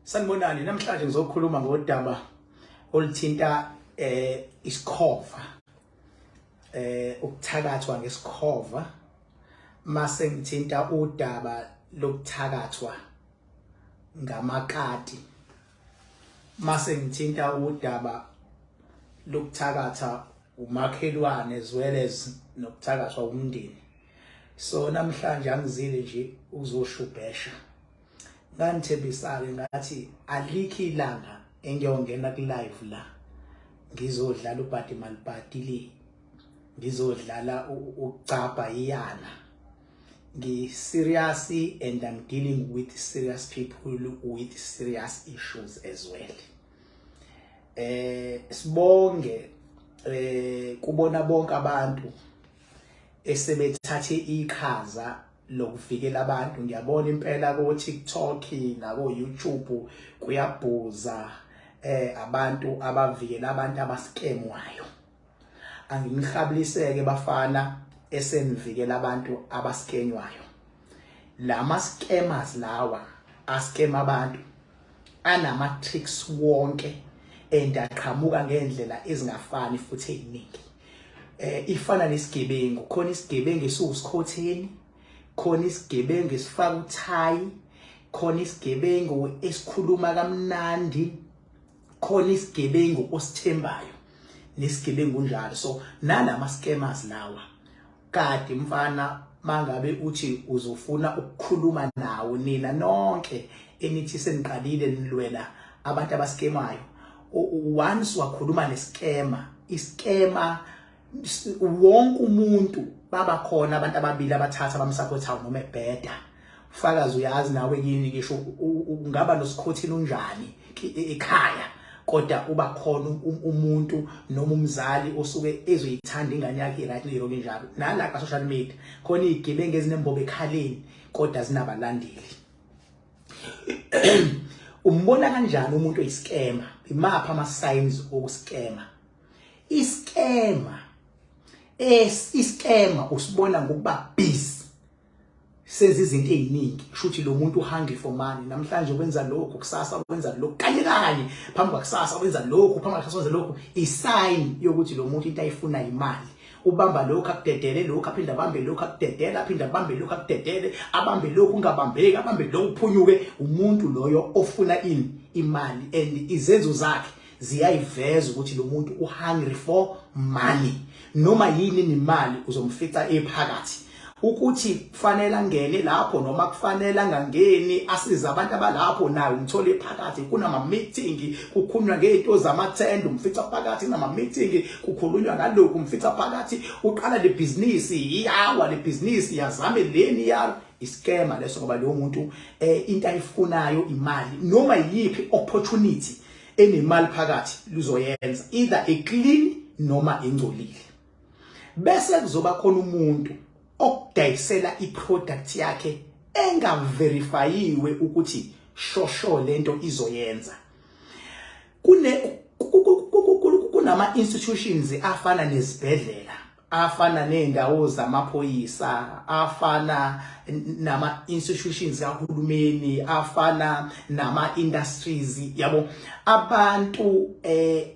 Sanibonani, namhlanje ngizokhuluma ngodaba oluthinta isikhova. Ukuthakathwa ngesikhova mase ngithinta udaba lokuthakathwa ngamakati. Mase ngithinta udaba lokuthakatha umakhelwane as well as nokuthakathwa umndeni. So namhlanje angizile nje uzoshubhesha. Ngangithembisa-ke ngathi alikho ilanga engiyongena ku-live la ngizodlala ubhadi malibhadi le, ngizodlala ukucabha iyana. Ngi-serious and I'm dealing with serious people with serious issues as well. Sibonge kubona bonke abantu esebethathe iqhaza lokuvikela abantu. Ngiyabona impela ko TikTok nako YouTube kuyabhuza abantu abavikela abantu abaskemwayo. Anginihabuliseke bafana esenivikela abantu abaskenywayo. Lama scammers lawa askema abantu anama tricks wonke and aqhamuka ngendlela ezingafani futhi eziningi. Ifana nesigebengu, khona isigebengu esiwusikhotheni, khona isigebengu esifaka uthayi, khona isigebengu esikhuluma kamnandi, khona isigebengu osithembayo nesigebengu njalo. So nalama scammers lawa kade mfana mangabe uthi uzofuna ukukhuluma nawo, nina nonke enithi seniqalile nilwela abantu abaskemayo, once wakhuluma neskema, iskema wonke umuntu baba khona abantu ababili abathatha abamsupportayo noma ebheda. Ufakazi uyazi nawe kini ngisho ungaba nosikhothini unjani ekhaya, kodwa uba khona umuntu noma umzali osuke ezoyithanda ingane yakhe right neyonke njalo. Nala ka social media khona izigebengu ezinembobo ekhaleni kodwa zinabalandeli. Umbona kanjani umuntu oyiskema? Imaphi ama signs okuskema? Iskema iskema usibona ngokuba busy, senza izinto eziningi, kusho lo muntu hungry for money. Namhlanje wenza lokhu, kusasa wenza lokhu, kanye kanye phambi kwakusasa wenza lokhu, phambi kwakusasa wenza lokhu. I-sign yokuthi lo muntu into ayifuna imali. Ubamba lokhu akudedele lokhu, aphinde abambe lokhu akudedele, aphinde abambe lokhu akudedele, abambe lokhu ungabambeki, abambe lokhu uphunyuke. Umuntu loyo ofuna ini? Imali. And izenzo zakhe ziyayiveza ukuthi lo muntu uhungry for money. Noma yini nemali uzomfica ephakathi. Ukuthi kufanele angene lapho noma kufanele angangeni, asize abantu abalapho, naye umthole phakathi. Kunama meeting kukhulunywa ngezinto zamathenda, umfica phakathi. Kunama meeting kukhulunywa ngalokhu, umfica phakathi. Uqala le business, iyawa le business, yazame leni ya iskema leso, ngoba lo muntu into ayifunayo imali. Noma yiphi opportunity enemali phakathi luzoyenza, either a clean noma ingcolile. Bese kuzoba khona umuntu okudayisela iproduct yakhe engaverifyiwe ukuthi shosho lento izoyenza. Kunama institutions afana nezibhedlela, afana nezindawo zamaphoyisa, afana nama institutions kahulumeni, afana nama industries yabo, abantu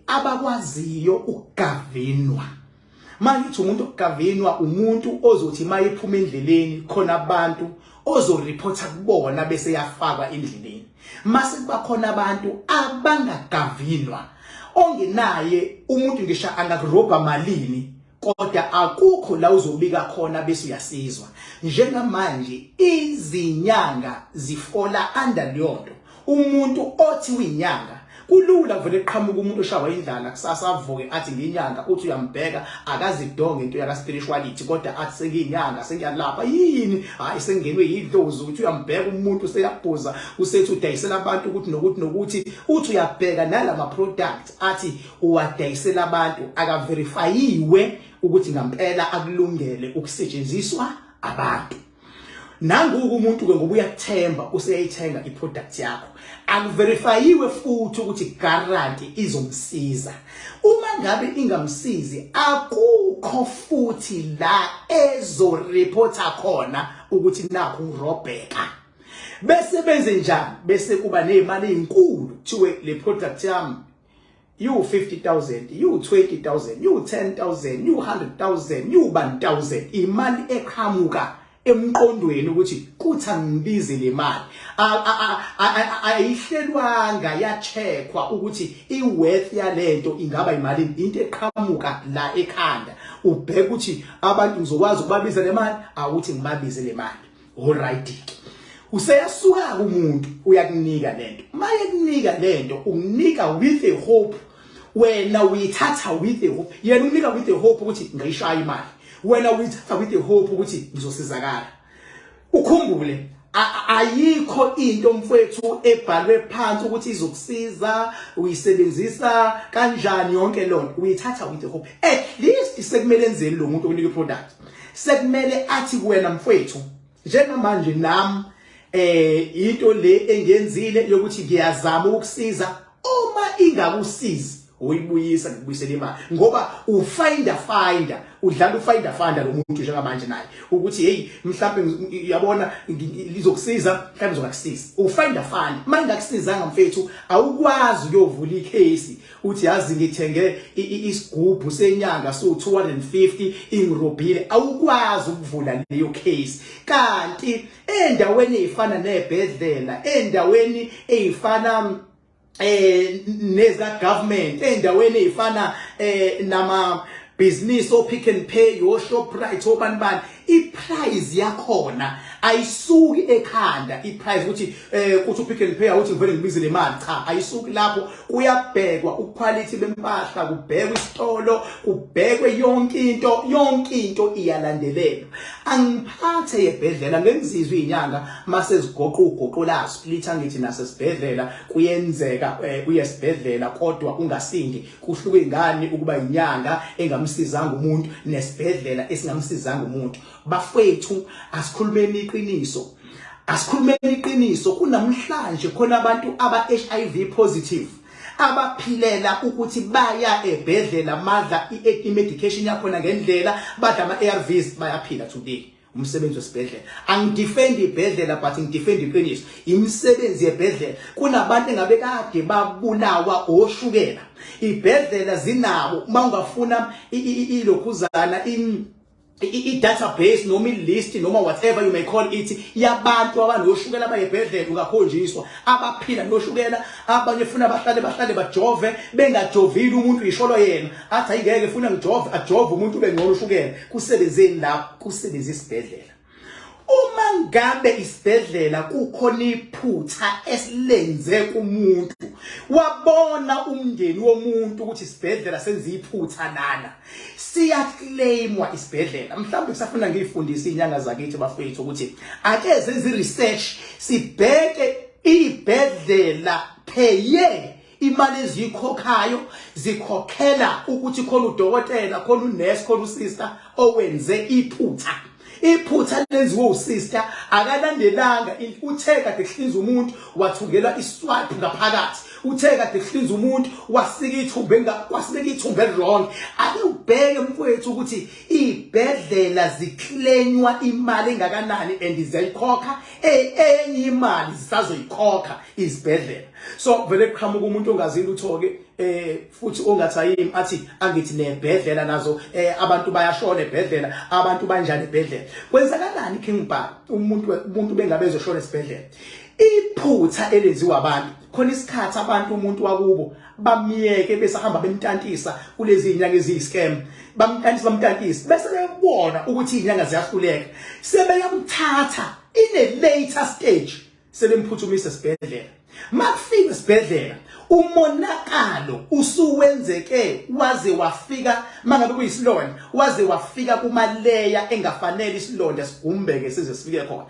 abakwaziyo ukugavinwa. Mangithi umuntu okugavinwa, umuntu ozothi mayephuma endleleni khona abantu ozoreporta kubona bese yafakwa endleleni. Mase kuba khona abantu abangagavinwa, ongenaye umuntu ngisho angakurobha malini, kodwa akukho la uzobika khona bese uyasizwa. Njengamanje izinyanga zifola under leyonto. Umuntu othi uyinyanga kulula kuvele qhamuka umuntu oshawa indlala kusasa avuke athi ngiyinyanga, uthi uyambheka akazidonge into yaka spirituality, kodwa athi sengiyinyanga sengiyalapha yini, hayi sengenwe yidlozi. Uthi uyambheka umuntu useyabhuza, usethi udayisela abantu ukuthi nokuthi nokuthi, uthi uyabheka nalama products athi uwadayisela abantu akaverifyiwe ukuthi ngempela akulungele ukusetshenziswa abantu. Nanguku umuntu ke ngoba uyakuthemba useyayithenga iproduct yakho, akuverifyiwe futhi ukuthi guarantee izomsiza. Uma ngabe ingamsizi, akukho futhi la ezoreporta khona ukuthi nakhu ngirobheka. Bese benze njani? Bese kuba nezimali ezinkulu, kuthiwe le product yami you 50,000, you 20,000, you 10,000, you 100,000, you 1,000. Imali eqhamuka emqondweni ukuthi kuthi angibize le mali, ayihlelwanga yacheckwa ukuthi iworth yalento ingaba imali. Into eqhamuka la ekhanda, ubheka ukuthi abantu ngizokwazi ukubabiza le mali, awuthi ngibabize le mali. Alright ke, useyasuka umuntu uyakunika lento. Maye kunika lento, ukunika with a hope. Wena uyithatha with a hope, yena unika with a hope ukuthi ngayishaya imali, wena uyithatha with a hope ukuthi ngizosizakala. Ukhumbule, ayikho into mfowethu ebhalwe phansi ukuthi izokusiza, uyisebenzisa kanjani, yonke lonto uyithatha with a hope. At least sekumele enzeni lo muntu okunika iproduct? Sekumele athi kuwena, mfowethu, njengamanje nami into le engenzile yokuthi ngiyazama ukukusiza, uma ingakusizi uyibuyisa, ngikubuyisela imali, ngoba ufinder finder, udlala ufinder finder lo muntu njengamanje naye ukuthi hey, mhlawumbe yabona lizokusiza, mhlawumbe izokusiza. Ufinder finder, mayingakusizanga mfethu, awukwazi ukuyovula icase uthi yazi ngithenge isigubhu senyanga so 250 ingirobhile. Awukwazi ukuvula leyo case. Kanti endaweni ezifana nezibhedlela, endaweni ezifana neza government, endaweni ezifana nama business o Pick and Pay, o Shoprite, obani bani, iprice yakhona ayisuki ekhanda. Iprice ukuthi kuthi uPick and Pay awuthi ngivele ngibize le mali, cha, ayisuki lapho. Kuyabhekwa uquality bempahla, kubhekwe isitolo, kubhekwe yonke into, yonke into iyalandelelwa. Angiphathe yebhedlela, ngenzizwe izinyanga mase zigoqa ugoqo lazo lithi angithi nasesibhedlela kuyenzeka uyesibhedlela kodwa ungasindi. Kuhluke ngani ukuba inyanga engamsizanga umuntu nesibhedlela esingamsizanga umuntu? Bafethu, asikhulumeni iqiniso, asikhulumeni iqiniso. Kunamhlanje khona abantu aba HIV positive abaphilela ukuthi baya ebhedlela, madla i-medication yakhona ngendlela, badla ama-ARVs, bayaphila today. Umsebenzi wesibhedlela, angidefend ibhedlela but ngidefend iqiniso, imisebenzi yebhedlela. Kunabantu engabe kade babulawa oshukela, ibhedlela zinabo. Uma ungafuna ilokhuzana, i-database noma i-list noma whatever you may call it yabantu abanoshukela abayebhedlela, ungakhonjiswa abaphila noshukela. Abanye funa bahlale bajove, bengajovile umuntu uyisholo yena athi ayingeke, funa ngijove, ajove umuntu ube ngcono ushukela. Kusebenzeni lapho? Kusebenza isibhedlela. Uma ngabe isibhedlela kukhona iphutha esilenze kumuntu, wabona umndeni womuntu ukuthi isibhedlela senza iphutha lana, siyaclaimwa isibhedlela. Mhlawumbe kusafuna ngiyifundise izinyanga zakithi bafethu ukuthi ake zenze research, sibheke ibhedlela per year imali eziyikhokhayo, zikhokhela ukuthi khona udokotela, khona unurse, khona usister owenze iphutha. Iphutha lenziwe usister, akalandelanga. Uthe kade kuhlinza umuntu wathungela iswipe ngaphakathi, uthe kade kuhlinza umuntu wasika ithumbe, kwasileka ithumbe wrong. Ake ubheke mfowethu ukuthi ibhedlela ziclainywa imali engakanani and ziyayikhokha enye imali, zisazoyikhokha izibhedlela. So vele kuqhamuka umuntu ongazi lutho ke futhi ongathi ayimi, athi angithi nebhedlela nazo abantu bayashona ebhedlela, abantu banjani ebhedlela, kwenzakalani? King Bar, umuntu bengabe ezoshona esibhedlela, iphutha elenziwa abantu khona isikhathi, abantu umuntu wakubo bamiyeke bese hamba bemtantisa kulezi inyanga eziyiscam, bamtantisa, bamtantisa, bese bebona ukuthi izinyanga ziyahluleka, sebeyamthatha in a later stage, sebemphuthumisa esibhedlela. Makufika esibhedlela umonakalo usuwenzeke waze wafika, mangabe kuyisilonda, waze wafika kumaleya engafanele isilonda sigumbeke size sifike khona.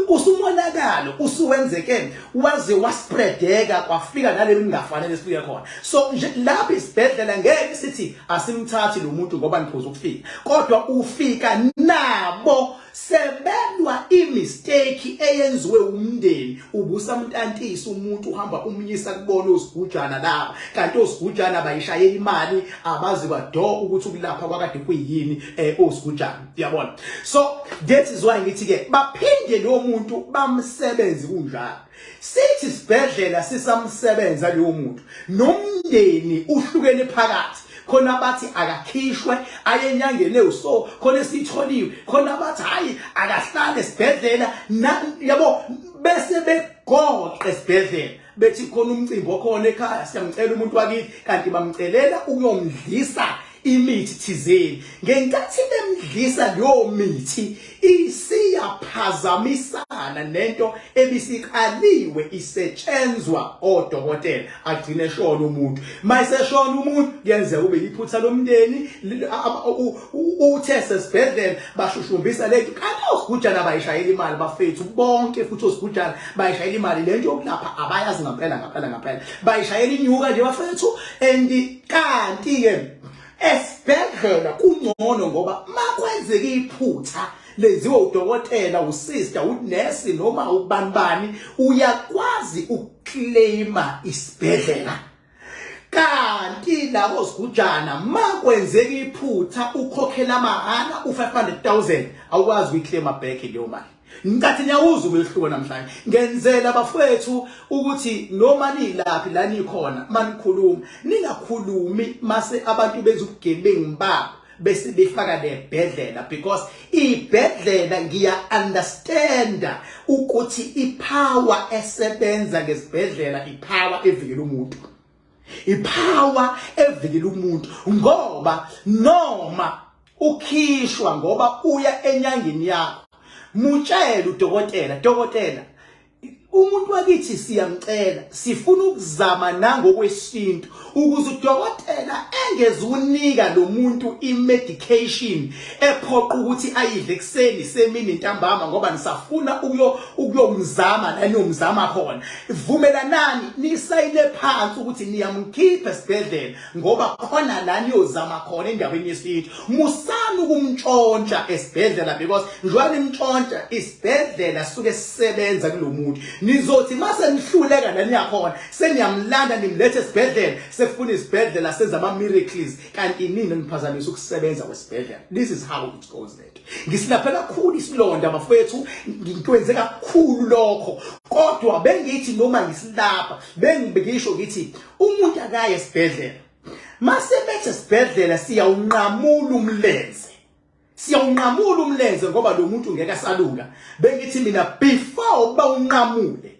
Usumonakalo usuwenzeke waze waspreadeka kwafika naleli kungafanele sifike khona. So nje lapha isibhedlela ngeke sithi asimthathi lo muntu ngoba niphuza ukufika, kodwa ufika nabo sebelwa imistake eyenziwe umndeni ubusamntantisa umuntu. umuntu uhamba umyisa kubona osigujana laba, kanti osigujana bayishayela imali, abazi kwado ukuthi ukulapha kwakade kuyini osigujana, uyabona. So that is why ngithi ke baphinde lo muntu bamsebenze kunjalo. Sithi sibhedlela sisamsebenza leyo muntu, nomndeni uhlukene phakathi. Khona bathi akakhishwe aye enyangeni ewuso, khona esitholiwe, khona bathi hayi akahlale esibhedlela, yabo, bese begoqe esibhedlela bethi khona umcimbi okhona ekhaya, siyamcela umuntu wakithi, kanti bamcelela ukuyomdlisa imithi thizeni. Ngenkathi bemdlisa leyo mithi, isiyaphazamisana nento ebisiqaliwe isetshenzwa odokotela, agcine eshona umuntu. Mayeseshona umuntu, kuyenzeka ube iphutha lomndeni, uthe sesibhedlela bashushumbisa lento, kanti osigujana bayishayela imali bafethu bonke, futhi osigujana bayishayela imali lento yokulapha abayazi ngempela ngempela ngempela, bayishayela inyuka nje bafethu. And kanti ke esibhedlela kungcono, ngoba makwenzeka iphutha lenziwa udokotela, usister, unesi noma ubani bani, uyakwazi ukuclaima isibhedlela. Kanti la kosigujana makwenzeka iphutha ukhokhela mahhala u500000, awukwazi ukuyiclaima back leyo mali. Ngicathi niyawuzwa umehluko namhlanje. Ngenzela bafowethu ukuthi noma nilaphi la nikhona, manikhuluma ningakhulumi mase abantu benza ubugebengu babo bese befaka nebhedlela, because ibhedlela ngiya understanda ukuthi ipower esebenza ngezibhedlela, ipower evikela umuntu, ipower evikela umuntu, ngoba noma ukhishwa ngoba uya enyangeni yakho, mutshela udokotela, dokotela, umuntu wakithi siyamcela, sifuna ukuzama nangokwesintu, ukuze udokotela engezukunika lo muntu i-medication ephoqa ukuthi ayidle ekuseni, semini, ntambama, ngoba nisafuna ukuyomzama la niyomzama khona. Vumelanani, nisayine phansi ukuthi niyamkhipha esibhedlela ngoba khona la niyozama khona endaweni yesintu. Musani ukumntshontsha esibhedlela, because njengoba nimntshontsha, isibhedlela suke sisebenza kulo muntu. Nizothi mase nihluleka la niyakhona, seniyamlanda nimlethe esibhedlela, sefuna isibhedlela senza ama miracles, kanti nini niphazamisa ukusebenza kwesibhedlela. This is how it goes. That ngisilaphe kakhulu isilonda bafethu, ngikwenze kakhulu lokho, kodwa bengithi noma ngisilapha bengibikisho ngithi umuntu akaye esibhedlela. Mase bethe esibhedlela siyawunqamula umlenze, siyawunqamula umlenze ngoba lo muntu ngeke asalunga, bengithi mina before bawunqamule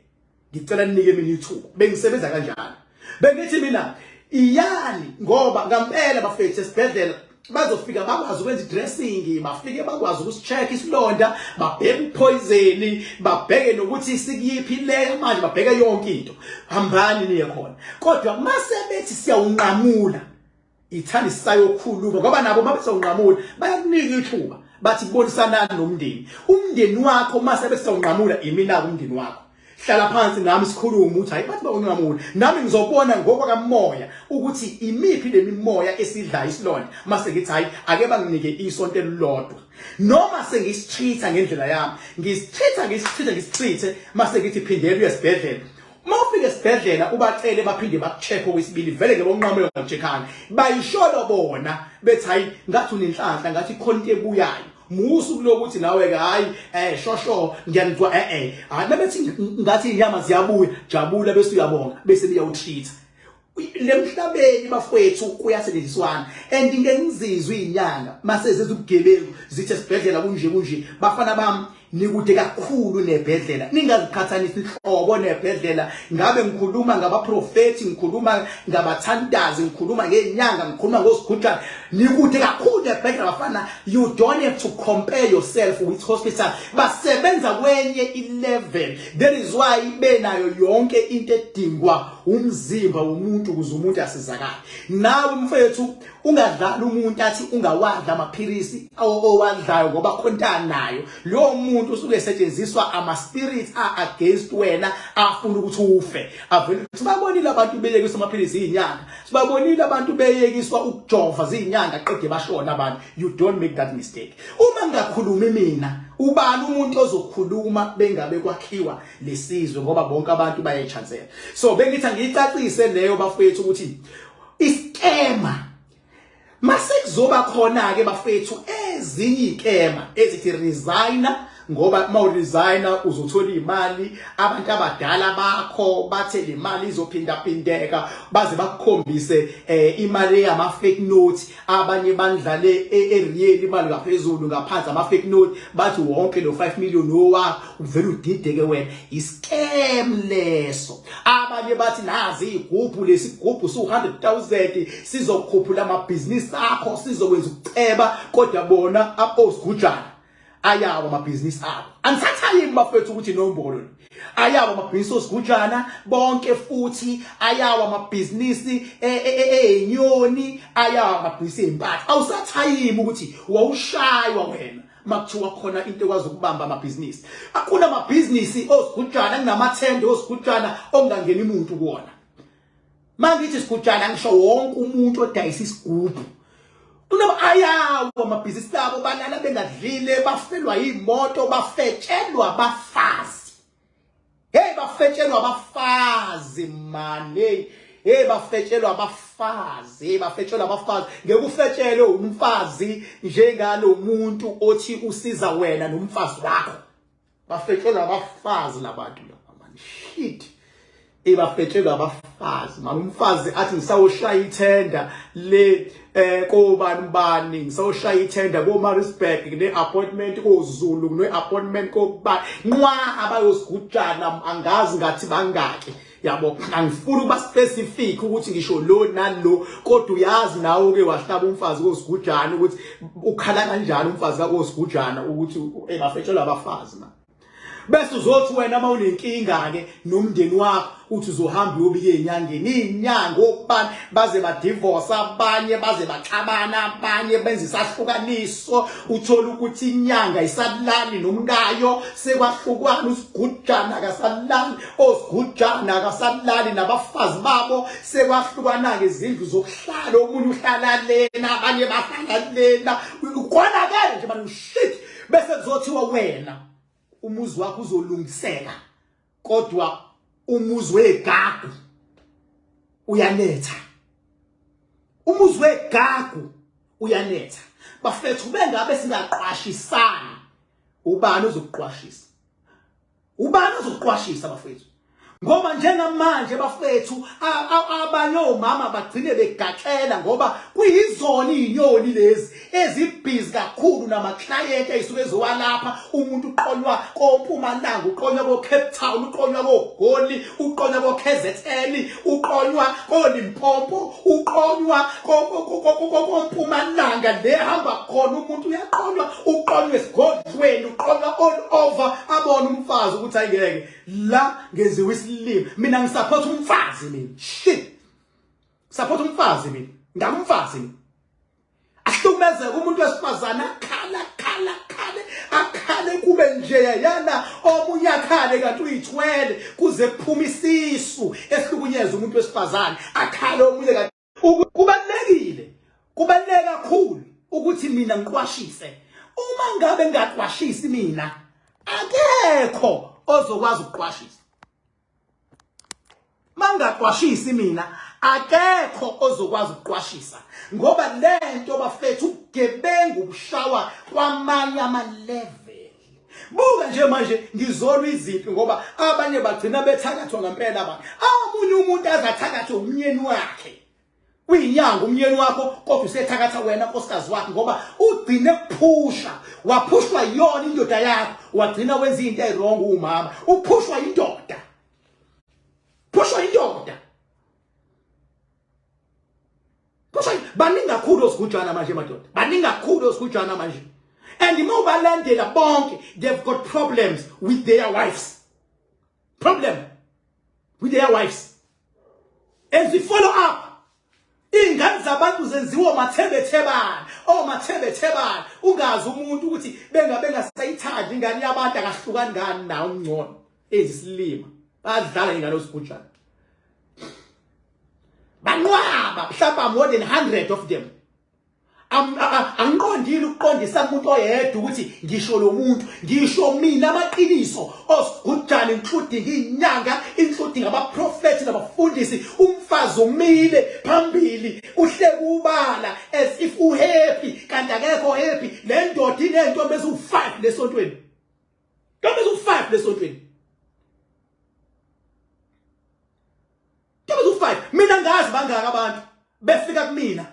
ngicela ninike mina ithuba. Bengisebenza kanjalo, bengithi mina iyani, ngoba ngempela bafethu esibhedlela bazofika bakwazi ukwenza idressing, bafike bakwazi ukusicheck isilonda, babheke upoison, babheke nokuthi sikuyiphi leyo manje, babheke yonke into. Hambani niye khona, kodwa mase bethi siyawunqamula, ithanda sisayokhuluma, ngoba nabo mabesawunqamula bayakunika ithuba, bathi kubonisanani nomndeni, umndeni wakho. Mase besawunqamula, imina umndeni wakho, hlala phansi nami sikhulume ukuthi hayi, bathi bawunqamula, nami ngizobona ngokwakamoya ukuthi imiphi lemimoya esidlayo isilonda. Mase ngithi hayi, ake banginike isonto elilodwa, noma sengisitreat ngendlela yami, ngisitreat, ngisitreat, ngisitreat, mase ngithi phindela uye esibhedlela. Uma ufika esibhedlela ubacele baphinde bakucheck okwesibili, vele ngeke unqamule ngakucheckanga, bayisholo bona bethi hayi, ngathi unenhlanhla, ngathi khona into ebuyayo. Musu kulokuthi nawe ke hayi, shosho ngiyanizwa, hayi, bebethi ngathi inyama ziyabuya, jabula bese uyabonga, bese biyawutreat. Lemhlabeni bafowethu kuyasetshenziswana, and ngeke ngizizwe izinyanga mase zenza ubugebengu zithi esibhedlela kunje kunje. Bafana bami, nikude kakhulu nebhedlela, ningaziqhathanisi inhlobo nebhedlela. Ngabe ngikhuluma ngabaprofethi, ngikhuluma ngabathandazi, ngikhuluma ngenyanga, ngikhuluma ngosigujana, nikude kakhulu nebhedlela bafana. You don't have to compare yourself with hospital. Basebenza kwenye i-level, that is why benayo yonke into edingwa umzimba womuntu ukuze umuntu asizakale. Nawe mfethu ungadlali umuntu athi ungawadla amaphilisi owadlayo ngoba khonta nayo lo muntu usuke esetshenziswa ama spirits a against wena, afuna ukuthi ufe. Avele sibabonile abantu beyekiswa amaphilisi izinyanga, sibabonile abantu beyekiswa ukujova zinyanga. inyanga qede bashona abantu. You don't make that mistake. Uma ngingakhulumi mina, ubani umuntu ozokhuluma bengabe kwakhiwa lesizwe, ngoba bonke abantu bayayichansela. So bengithi angiyicacise leyo bafethu ukuthi iskema mase kuzoba khona ke bafethu ezinye ikema ezithi resigner, ngoba uma uresigner uzothola imali. Abantu abadala bakho bathe le mali izophinda phindeka, baze bakukhombise imali yama fake notes. Abanye bandlale e-real imali ngaphezulu ngaphansi ama fake note, bathi wonke lo 5 million owakho, uvela udideke wena. Iscam leso. Abanye bathi nazi igubhu, lesigubhu su 100,000 sizokhuphula amabhizinisi akho, sizokwenza ukuceba, kodwa bona abosigujana ayawo amabhizinisi abo. Angisathayimi bafethu ukuthi inombolo le ayawo amabhizinisi osigujana bonke, futhi ayawo amabhizinisi eyinyoni, ayawo amabhizinisi empatha. Awusathayimi ukuthi wawushaywa wena makuthiwa khona into ekwazi ukubamba amabhizinisi. Akuna amabhizinisi osigujana, kunamathende osigujana ongangeni umuntu kuwona. Mangithi sigujana ngisho wonke umuntu odayisa isigubhu. Kunaba ayawo amabhizinisi abo, balala bengadlile, bafelwa imoto, bafetshelwa abafazi. Hey, bafetshelwa abafazi man. Hey, hey, bafetshelwa abafazi. Hey, bafetshelwa abafazi. Ngeke ufetshelwe umfazi njengalo muntu othi usiza wena nomfazi wakho. Bafetshelwa abafazi labantu laba man. Shit. Ebafetshelwa abafazi man. Umfazi athi ngisawoshaya ithenda le kobani bani, ngisawoshaya ithenda ko Maritzburg, kune appointment ko Zulu, kune appointment ko ba nqwa abayosigujana, angazi ngathi bangaki yabo. Angifuni ukuba specific ukuthi ngisho lo nalo, kodwa uyazi nawe ke wahlaba umfazi kosigujana ukuthi ukhala kanjani umfazi kakosigujana ukuthi ebafetshelwa abafazi man. Bese uzothi wena uma unenkinga ke nomndeni wakho uthi uzohamba uyobika ezinyangeni, izinyanga obani baze badivorce abanye, baze baxabana abanye, benza isahlukaniso. Uthola ukuthi inyanga isalali nomkayo, sekwahlukwana, usigujana akasalali, osigujana akasalali nabafazi babo, sekwahlukana ngezindlu zokuhlala, omunye uhlala lena, abanye bahlala lena, konakele nje manje, shit. Bese kuzothiwa wena umuzi wakho uzolungiseka, kodwa umuzi wegagu uyanetha, umuzi wegagu uyanetha. Bafethu, bengabe singaqwashisani, ubani ozokuqwashisa? Ubani ozokuqwashisa bafethu? Ngoba njengamanje bafethu abanye omama bagcine begaxela ngoba kuyizona izinyoni lezi ezibhizi kakhulu nama-client eyisuke ezowalapha. Umuntu uqonywa koMpumalanga, uqonywa ko-Cape Town, uqonywa koGoli, uqonywa ko-KZN, uqonywa koLimpopo, uqonywa koMpumalanga, le hamba khona umuntu uyaqonywa, uqonywa esigodlweni, uqonywa all over. Abone umfazi ukuthi ayingeke la ngenziwa isilima. Mina ngisupport umfazi mina, shit, support umfazi mina, ngakumfazi mina. Ahlukumezeke umuntu wesifazane, akhala akhala akhale akhale kube nje yana, omunye akhale kanti uyithwele kuze kuphume isisu, ehlukunyezwa umuntu wesifazane, akhale omunye kanti. Kubalekile, kubaluleke kakhulu ukuthi mina ngiqwashise. Uma ngabe ngingaqwashisi mina, akekho ozokwazi ukuqwashisa. Mangaqwashisi mina, akekho ozokwazi ukuqwashisa, ngoba lento bafethu ubugebengu bushawa kwamanye ama-level. Buka nje manje ngizolwa izimpi ngoba abanye bagcina bethakathwa ngempela. Abantu, omunye umuntu azathakathwe umnyeni wakhe, uyinyanga umyeni wakho, kodwa usethakatha wena nkosikazi wakhe, ngoba ugcine kuphusha, waphushwa yona indoda yakho, wagcina wenza into eziwrong. Umama uphushwa indoda, phushwa indoda, phushwa. Baningi kakhulu osigujana manje madoda, baningi kakhulu osigujana manje, and uma ubalandela bonke, they've got problems with their wives, problem with their wives. As we follow up, ingane zabantu zenziwa omathebethebana, omathebethebana, ungazi umuntu ukuthi bengabe bengasayithandi ingane yabantu, akahlukani ngani nawo, ungcono ezisilima badlala ingane osigujana, banqwaba mhlawumbe more than 100 of them. Angiqondile ukuqondisa kumuntu oyedwa ukuthi ngisho lo muntu, ngisho mina amaqiniso osigujana, including inyanga, including abaprofethi nabafundisi. Umfazi umile phambili uhleka ubala as if uhappy, kanti akekho happy. Le ndoda inentombi eziwu-5 lesontweni, ntombi eziwu-5 lesontweni, ntombi eziwu-5. Mina ngazi bangaka abantu befika kumina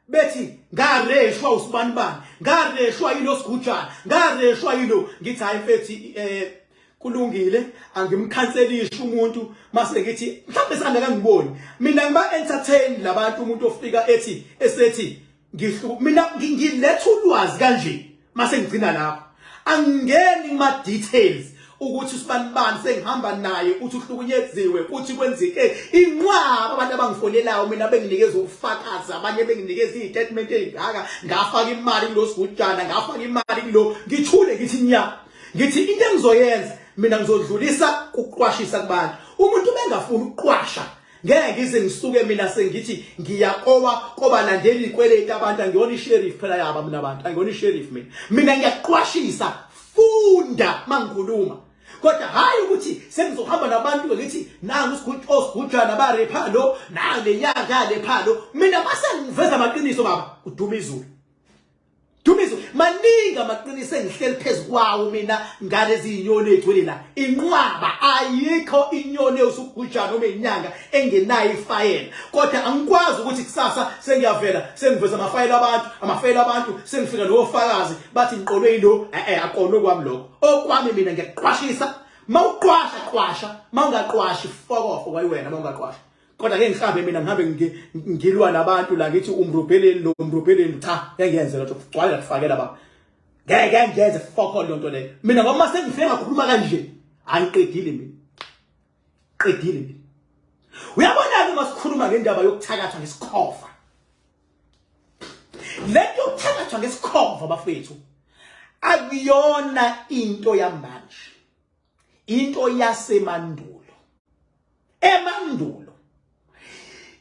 bethi ngareshwa usibanibani, ngareshwa yilo sigujana, ngareshwa yilo. Ngithi hayi mfethi, kulungile, angimkhanselisha umuntu. Mase ngithi mhlawumbe sangeke ngiboni mina ngiba entertain labantu. Umuntu ofika ethi esethi ngihlu, mina ngiletha ulwazi kanje, mase ngigcina lapho, angingeni kuma details ukuthi usibanibani sengihamba naye uthi uhlukunyeziwe, uthi kwenzeke inqwaba. Abantu abangifonelayo mina benginikeza ubufakazi, abanye benginikeza izitatement ezingaka, ngafaka imali kulo sigujana, ngafaka imali kulo. Ngithule, ngithi nya, ngithi into engizoyenza mina ngizodlulisa ukuqwashisa kubantu. Umuntu bengafuni ukuqwasha, ngeke ngize ngisuke mina sengithi ngiyakoba kobalandela izikweleti abantu. Angiyona isheriff phela yaba mina abantu, angiyona isheriff mina. Mina ngiyaqwashisa, funda mangikhuluma, kodwa hayi ukuthi sengizohamba nabantu ngithi nangu osigujana barepha lo, nangu lenyanga lepha lo. Mina mase ngiveza amaqiniso baba, uduma izulu, Dumiso. Maningi amaqiniso engihleli phezu kwawo mina ngalezi inyoni egcwele la. Inqwaba, ayikho inyoni ewusugujana noma inyanga engenayo ifayela. Kodwa angikwazi ukuthi kusasa sengiyavela sengiveza amafayela abantu, amafayela abantu, sengifika nofakazi bathi ngiqolwe yilo. Akona kwami lokho. Okwami mina ngiyaqwashisa. Mawuqwasha qwasha, mawungaqwashi fokofo kwayiwena mawungaqwasha. Kodwa ngeke ngihambe mina ngihambe ngilwa nabantu la ngithi umrubheleni lo, umrubheleni. Cha, ngeke ngiyenze lutho, kugcwale kufakela baba. Ngeke ngiyenze fokho lonto leyo mina, ngoba mase ngifike ngakhuluma kanje angiqedile mina, qedile mina. Uyabona ke masikhuluma ngendaba yokuthakathwa ngesikhova, lento yokuthakathwa ngesikhova bafethu akuyona into yamanje, into yasemandulo. Emandulo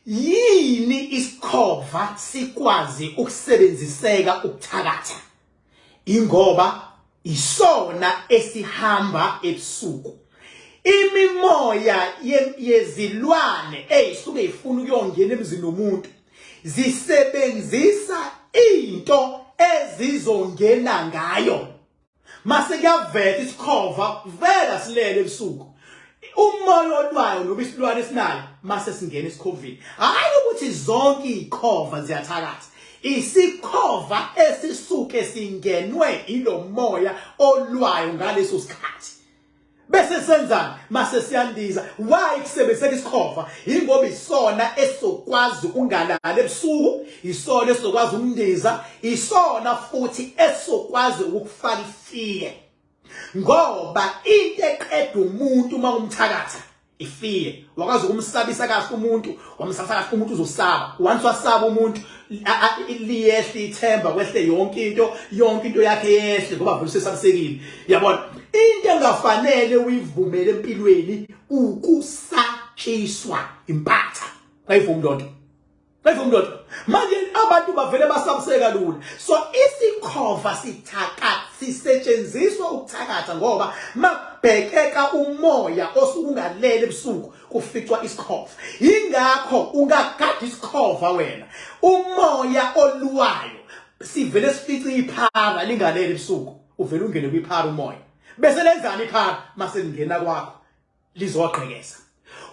yini isikhova sikwazi ukusebenziseka ukuthakatha? Ingoba isona esihamba ebusuku. Imimoya yezilwane eyisuke ifuna ukuyongena emzini womuntu zisebenzisa into ezizongena ngayo. Mase kuyavela isikhova, vela silele ebusuku, umoya olwayo noma isilwane esinayo mase singena esikhoveni. Hayi ukuthi zonke izikhova ziyathakatha, isikhova esisuke singenwe ilomoya olwayo ngaleso sikhathi bese senzani mase siyandiza. Why kusebenziseka isikhova? Ingoba isona esizokwazi ukungalala ebusuku, isona esizokwazi ukundiza, isona futhi esizokwazi ukufaka ifiye, ngoba into eqeda umuntu uma umthakatha ifiye. Wakwazi ukumsabisa kahle umuntu, wamsabisa kahle umuntu, uzosaba. Once wasaba umuntu, liyehle ithemba, kwehle yonke into, yonke into yakhe yehle, ngoba vele usesabisekile. Yabona into engafanele uyivumele empilweni ukusatshiswa impatha, ayivumi lonto, ayivumi lonto. Manje abantu bavele basabiseka lula, so isikhova sithaka sisetshenziswa ukuthakatha, ngoba makubhekeka umoya osuke ungalele ebusuku kuficwa isikhova. Ingakho ungagada isikhova wena, umoya olwayo sivele sifice iphara lingalele ebusuku, uvele ungene kwiphara umoya, bese lenzani iphara mase lingena kwakho? Lizogqekeza.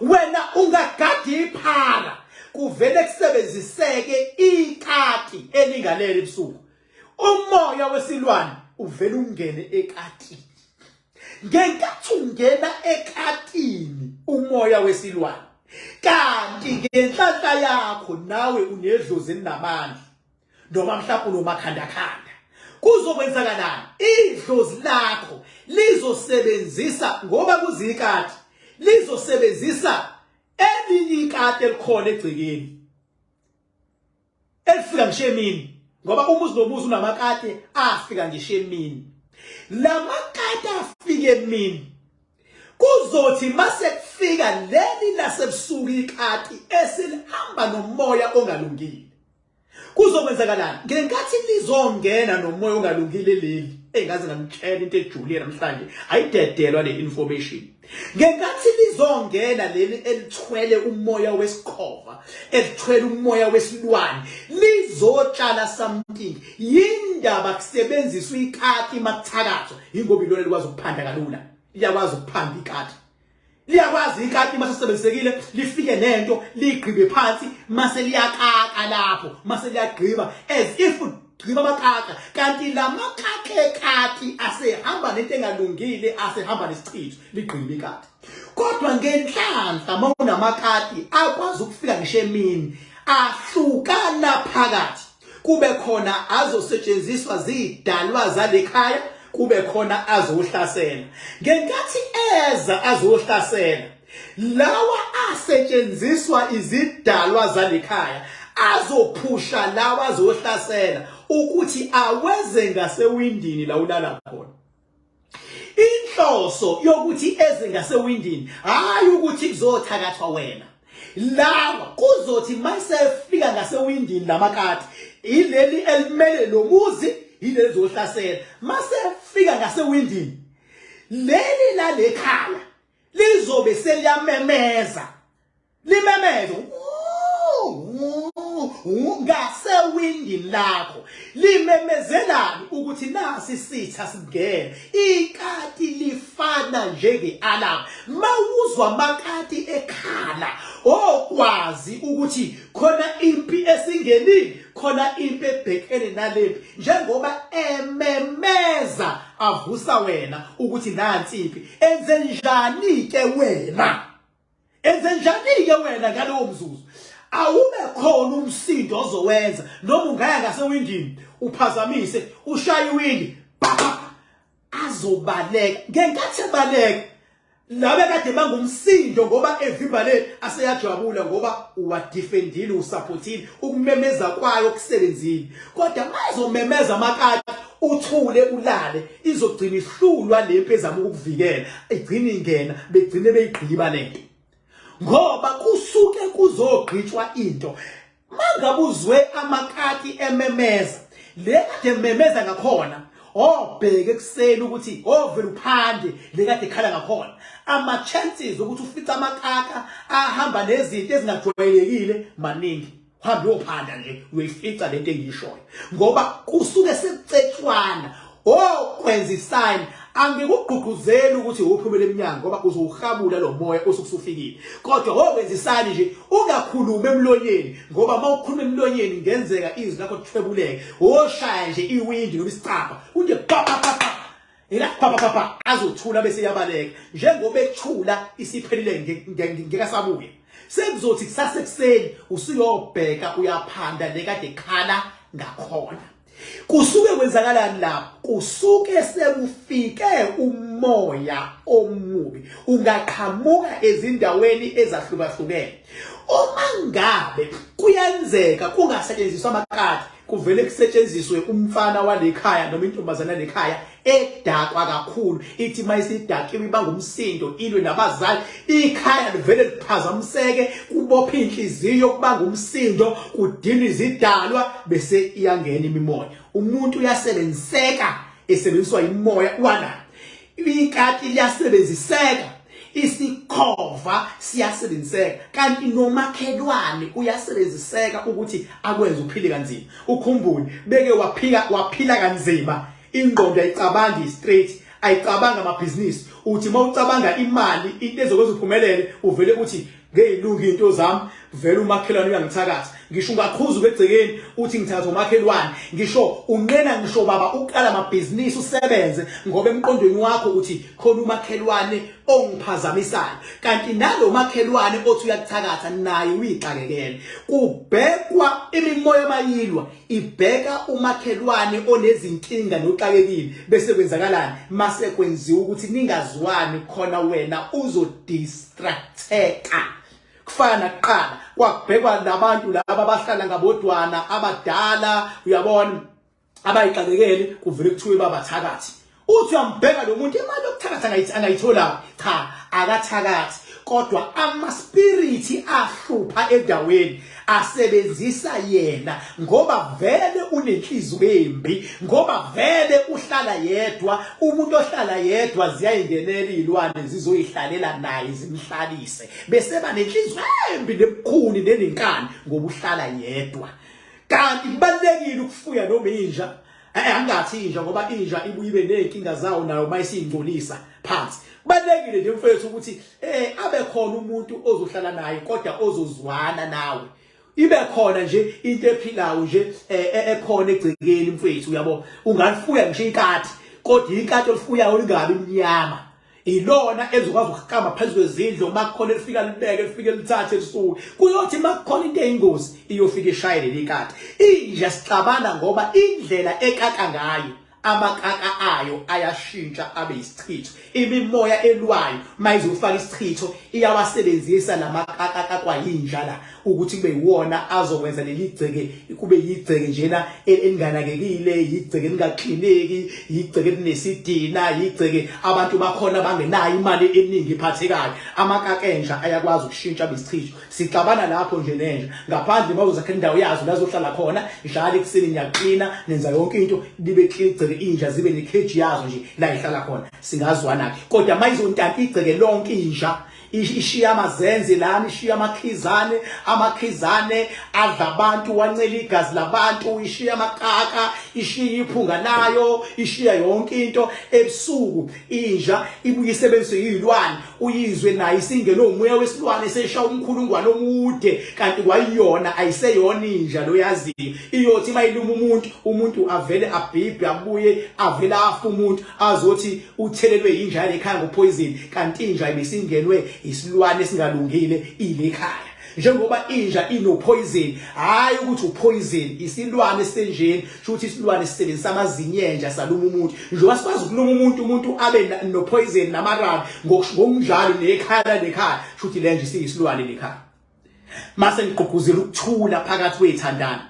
Wena ungagada iphara, kuvele kusebenziseke ikati elingalele ebusuku, umoya wesilwane uvele ungene ekatini. Ngenkathi ungena ekatini umoya wesilwane, kanti ngenhlanhla yakho nawe unedlozi elinamandla noma mhlawumbe unomakhandakhanda, kuzokwenzakalani? Idlozi lakho lizosebenzisa, ngoba kuzikati, lizosebenzisa elinye ikati elikhona egcekeni elifika ngisho emini, ngoba umuzi nomuzi unamakati afika ngisho emini. Lamakati afika emini, kuzothi mase kufika leli lasebusuku ikati eselihamba nomoya ongalungile. Kuzokwenzakalani ngenkathi lizongena nomoya ongalungile leli? Engaze ngamtshela into ejulile namhlanje, ayidedelwa le information. Ngenkathi lizongena leli elithwele umoya wesikhova, elithwele umoya wesilwane, lizotshala something. Yindaba kusebenziswa ikati makuthakathwa? Ingoba ilona likwazi ukuphanda kalula, liyakwazi ukuphanda ikati. Liyakwazi ikati mase sebenzisekile lifike nento ligqibe phansi, mase liyakaka lapho, mase liyagqiba as if gqiba amakaka, kanti lamakaka ekati asehamba nento engalungile, asehamba nesichitho, ligqiba ikati. Kodwa ngenhlanhla mawunamakati akwazi ukufika ngisho emini, ahlukana phakathi, kube khona azosetshenziswa zidalwa zalekhaya, kube khona azohlasela. Ngenkathi eza azohlasela, lawa asetshenziswa izidalwa zalekhaya azophusha lawa azohlasela ukuthi aweze ngasewindini la ulala khona. Inhloso yokuthi eze ngasewindini hayi ukuthi kuzothakathwa wena. Lawa kuzothi masefika ngasewindini lamakati, ileli elimele lo muzi, yileli zohlasela. Masefika ngasewindini leli lalekhaya lizobe seliyamemeza, limemeze ngasewindini lakho, limemezelani ukuthi nasi isitha singena. Ikati lifana njenge-alarm. Mawuzwa amakati ekhala, okwazi ukuthi khona impi esingenile, khona impi ebhekene nalempi. Njengoba ememeza avusa wena ukuthi nansi impi, enze njani ke wena? Enze njani-ke wena ngalowo mzuzu? Awube khona umsindo ozowenza, noma ungaya ngasewindini uphazamise, ushaye iwindi, pa, azobaleka. Ngenkathi ebaleka labe kade bangumsindo ngoba evimba le, aseyajabula ngoba uwadefendile, usupportile, ukumemeza kwayo kusebenzile. Kodwa mayezomemeza amakati uthule ulale, izogcina ihlulwa lempi ezama ukukuvikela, igcina ingena, begcine beyigqiba lento, ngoba kusuke kuzogqitshwa into. Mangabe uzwe amakati ememeza, le kade ememeza ngakhona, obheke ekuseni ukuthi ovele uphande le kade ekhala ngakhona, ama chances ukuthi ufice amakaka ahamba nezinto ezingajwayelekile maningi. Uhambe uyophanda nje, uyoyifica lento engiyishoyo, ngoba kusuke sekucetshwana. Okwenza isign, angikugqugquzeli ukuthi uphumele eminyango ngoba uzowuhabula lo moya osuke usufikile, kodwa okwenza isign nje, ungakhulumi emlonyeni, ngoba uma ukhuluma emlonyeni ngenzeka izwi lakho lithwebuleke. Oshaya nje iwindi noma isicabha, unje pa pa pa pa, ila pa pa pa pa, azothula bese yabaleka. Njengoba ethula isiphelile, ngeke sabuye. Sekuzothi kusasa ekuseni usuyobheka, uyaphanda le kade khala ngakhona. Kusuke kwenzakalani lapho? Kusuke sekufike umoya omubi, ungaqhamuka ezindaweni ezahlukahlukene. Uma ngabe kuyenzeka kungasetshenziswa amakati, kuvele kusetshenziswe umfana walekhaya noma intombazana lekhaya edakwa kakhulu, ithi mayisidakiwe ibanga umsindo, ilwe nabazali, ikhaya livele liphazamiseke, kubopha inhliziyo, kubanga umsindo, kudinwa izidalwa, bese iyangena imimoya. Umuntu uyasebenziseka esebenziswa imoya wana. Ikati liyasebenziseka, isikhova siyasebenziseka, kanti nomakhelwane uyasebenziseka ukuthi akwenze uphile kanzima. Ukhumbule beke waphika waphila kanzima, ingqondo ayicabangi straight, ayicabanga amabhizinisi. Uthi mawucabanga imali, into ezokwenza uphumelele, uvele uthi ngeyilungi into zami, vele umakhelwane uyangithakatha. Ngisho ungaqhuzuka egcekeni uthi ngithatha umakhelwane, ngisho unqena, ngisho baba uqala amabhizinisi usebenze, ngoba emqondweni wakho uthi khona umakhelwane ongiphazamisayo, kanti nalo makhelwane othi uyakuthakatha naye uyixakekele. Kubhekwa imimoya mayilwa, ibheka umakhelwane onezinkinga noxakekile, bese kwenzakalani mase kwenziwa ukuthi ningazwani, khona wena uzodistracteka. Kufana nakuqala kwakubhekwa labantu laba abahlala ngabodwana abadala, uyabona, abayixakekele, kuvele kuthiwe babathakathi. Uthi uyambheka lo muntu, imali yokuthakatha angayithola? Cha, akathakathi, kodwa ama spirits ahlupha endaweni. Asebenzisa yena ngoba vele unenhliziyo embi, ngoba vele uhlala yedwa. Umuntu ohlala yedwa ziyayingenela izilwane zizoyihlalela naye zimhlalise, bese ba nenhliziyo embi nebukhuni nenenkani ngoba uhlala yedwa. Kanti kubalekile ukufuya noma inja. Angathi inja ngoba inja ibuye ibe nezinkinga zawo nayo mayisingcolisa phansi. Kubalekile nje mfethu ukuthi abe khona umuntu ozohlala naye kodwa ozozwana nawe. Ibe khona nje into ephilayo nje ekhona egcekeni mfethu, uyabo. Ungalifuya ngisho ikati, kodwa ikati olifuyayo lingabi mnyama. Ilona ezokwazi ukuhamba phezu kwezindlu, uma kukhona elifika libeke, lifike lithathe lisuke. Kuyothi uma kukhona into eyingozi iyofika ishaye leli kati. Inja sixabana ngoba indlela ekaka ngayo, amakaka ayo ayashintsha abe isichitho. Imimoya elwayo mayizofaka isichitho iyawasebenzisa lamakaka kakwayinja la ukuthi kube yiwona azokwenza leli gceke kube yigceke njena elinganakekile, yigceke elingaklineki, yigceke elinesidina, yigceke abantu bakhona bangenayo imali eningi iphathekayo. Amakaka enja ayakwazi ukushintsha besichitho. Sixabana lapho nje nenja ngaphandle mawuzakhela indawo yazo la zohlala khona, njalo ekuseni niyaqina nenza yonke into libe clean igceke, inja zibe necage yazo nje la ihlala khona, singazwana ke. Kodwa mayizontanta igceke lonke inja ishiya amazenze lana, ishiya amakhizane, amakhizane adla abantu, wancela igazi labantu, ishiya amakaka, ishiya iphunga layo, ishiya yonke into. Ebusuku inja ibuye isebenzise izilwane, uyizwe nayo isingene umoya wesilwane sesha umkhulungwane omude, kanti kwayiyona ayiseyona inja loyaziyo. Iyothi mayiluma umuntu, umuntu avele abhibhe abuye avele afa umuntu, azothi uthelelwe inja yalekhaya ngopoison, kanti inja ibisingenwe isilwane esingalungile ilekhaya. Njengoba inja inopoison, hayi ukuthi upoison isilwane senjeni, shuthi isilwane sisebenzisa amazinyo enja saluma umuntu. Njengoba sikwazi ukuluma umuntu, umuntu abe nopoison namarabi ngokunjalo nekhaya nekhaya, shuthi lenja isiyisilwane nekhaya. Mase ngigqugquzela ukuthula phakathi kwethandana,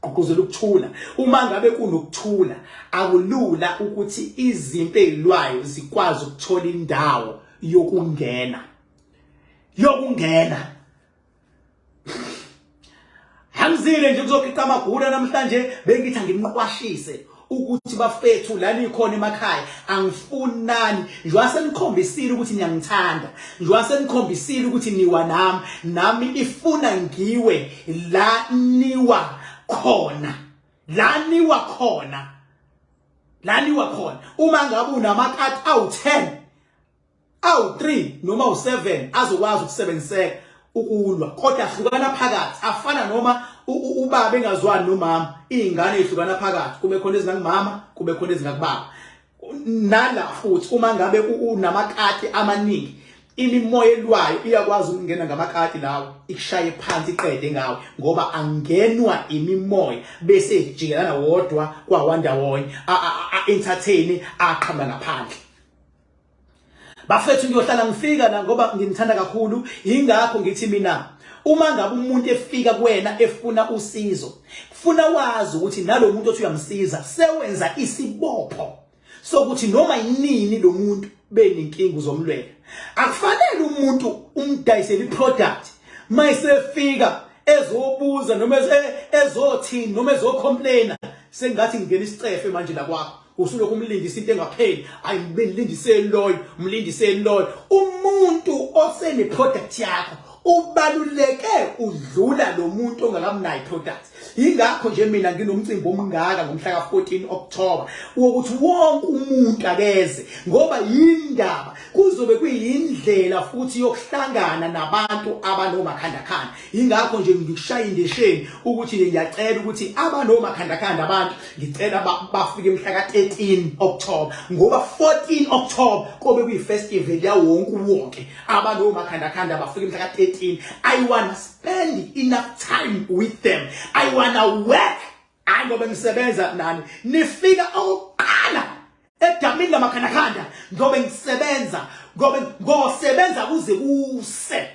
gqugquzela ukuthula. Uma ngabe kunokuthula akulula ukuthi izimpi ezilwayo zikwazi ukuthola indawo yokungena. Hamzile nje kuzoqiqa amagula namhlanje, bengithi anginiqwashise ukuthi bafethu la nikhona emakhaya angifunani. Njengoba senikhombisile ukuthi niyangithanda, njengoba senikhombisile ukuthi niwa nami, nami ifuna ngiwe la niwa khona, la niwa khona, la niwa khona. Uma ngabe unamakati awu-10, awu-3 noma awu-7 azokwazi ukusebenziseka ukulwa, kodwa ahlukana phakathi. Afana noma ubaba engazwani nomama, izingane ezihlukana phakathi, kube khona ezingakumama, kube khona ezingakubaba. Nala futhi uma ngabe unamakati amaningi, imimoya elwayo iyakwazi ukungena ngamakati lawo ikushaye phansi iqede ngawe, ngoba angenwa imimoya bese ejikelana wodwa kwawandawonye, a-entertain aqhama ngaphandle. Bafethu ngiyohlala ngifika la ngoba nginithanda kakhulu. Yingakho ngithi mina uma ngabe umuntu efika kuwena efuna usizo, kufuna wazi ukuthi nalo muntu othi uyamsiza sewenza isibopho sokuthi noma yinini lo muntu benenkinga uzomlwela. Akufanele umuntu umdayisele iproduct mayisefika ezobuza noma ezothini noma ezocomplaina, sengathi ngingena isicefe manje la kwakho. Usulokhu umlindisa into engapheli, hayi mlindiseni loyo, mlindiseni loyo. Umuntu osene product yakho ubaluleke udlula lo muntu ongakamnayo product. Yingakho nje mina nginomcimbi omngaka ngomhla ka-14 October wokuthi wonke umuntu akeze, ngoba yindaba kuzobe kuyindlela futhi yokuhlangana nabantu abanomakhandakhanda. Yingakho nje ngikushaya indesheni ukuthi ngiyacela ukuthi abanomakhandakhanda abantu ngicela bafike mhla ka-13 October, ngoba 14 October kobe kuyi-festival yawonke wonke. Abanomakhandakhanda bafike mhla ka-13. I wanna spend enough time with them, I wanna work. Hayi ngoba ngisebenza nani, nifika okokuqala edamini lamakhandakhanda ngoba ngisebenza, ngoba ngosebenza kuze kuse.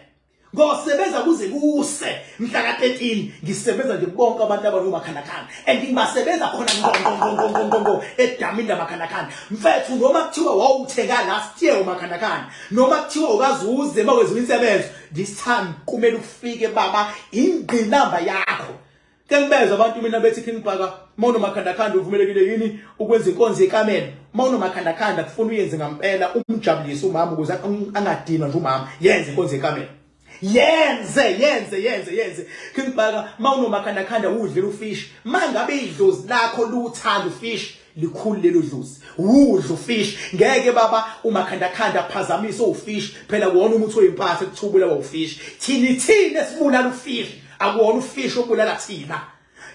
Ngosebenza kuze kuse mhla ka-13 ngisebenza nje bonke abantu abanomakhandakhanda and ngibasebenza khona ngqo ngqo ngqo ngqo ngqo ngqo ngqo edamini lamakhandakhanda. Mfethu, noma kuthiwa wawuthenga last year umakhandakhanda, noma kuthiwa ukazuze makwenziwa insebenzo, this time kumele ufike baba, ingqinamba yakho. Ke ngibezwa abantu mina bethi, "King Bhaka, mawunomakhandakhanda uvumelekile yini ukwenza inkonzo yekamelo?" Mawunomakhandakhanda kufuna uyenze ngampela, umjabulise umama ukuze angadinwa nje umama. Yenze inkonzo yekamelo, yenze, yenze, yenze, yenze. King Bhaka, mawunomakhandakhanda udlela ufish, mangabe idlozi lakho luthanda ufish, likhulu lelo dlozi, wudla ufish. Ngeke baba umakhandakhanda aphazamise ufish. Phela wona umuthi oyimpatha ekuthubula ufish. Thini thina esibulala ufish, akuwona ufish obulala thina.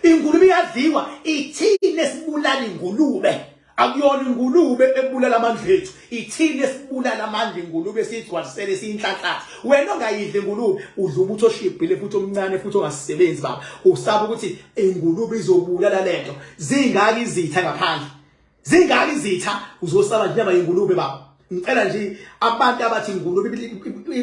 Ingulube iyadliwa, ithini esibulala ingulube, akuyona ingulube ebulala amandla ethu. Ithini esibulala amandla ingulube, siyigcwalisele, siyinhlanhlatha. Wena ongayidli ingulube, udla umuthi oshibhile futhi omncane futhi ongasebenzi baba, usaba ukuthi ingulube izobulala lento. Zingaka izitha ngaphandle, zingaka izitha, uzosaba nje inyama yengulube baba? Ngicela nje abantu abathi ingulube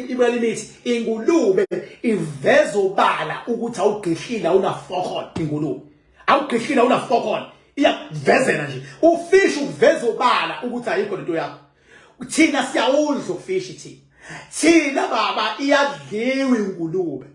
ibulala imithi, ingulube iveza obala ukuthi awugqihlile, awunafokol. Ingulube awugqihlile, awunafokol, iyakuvezela nje. Ufish ukuveza obala ukuthi ayikho lento yakho. Thina siyawudla ufish, thina baba. Iyadliwa ingulube,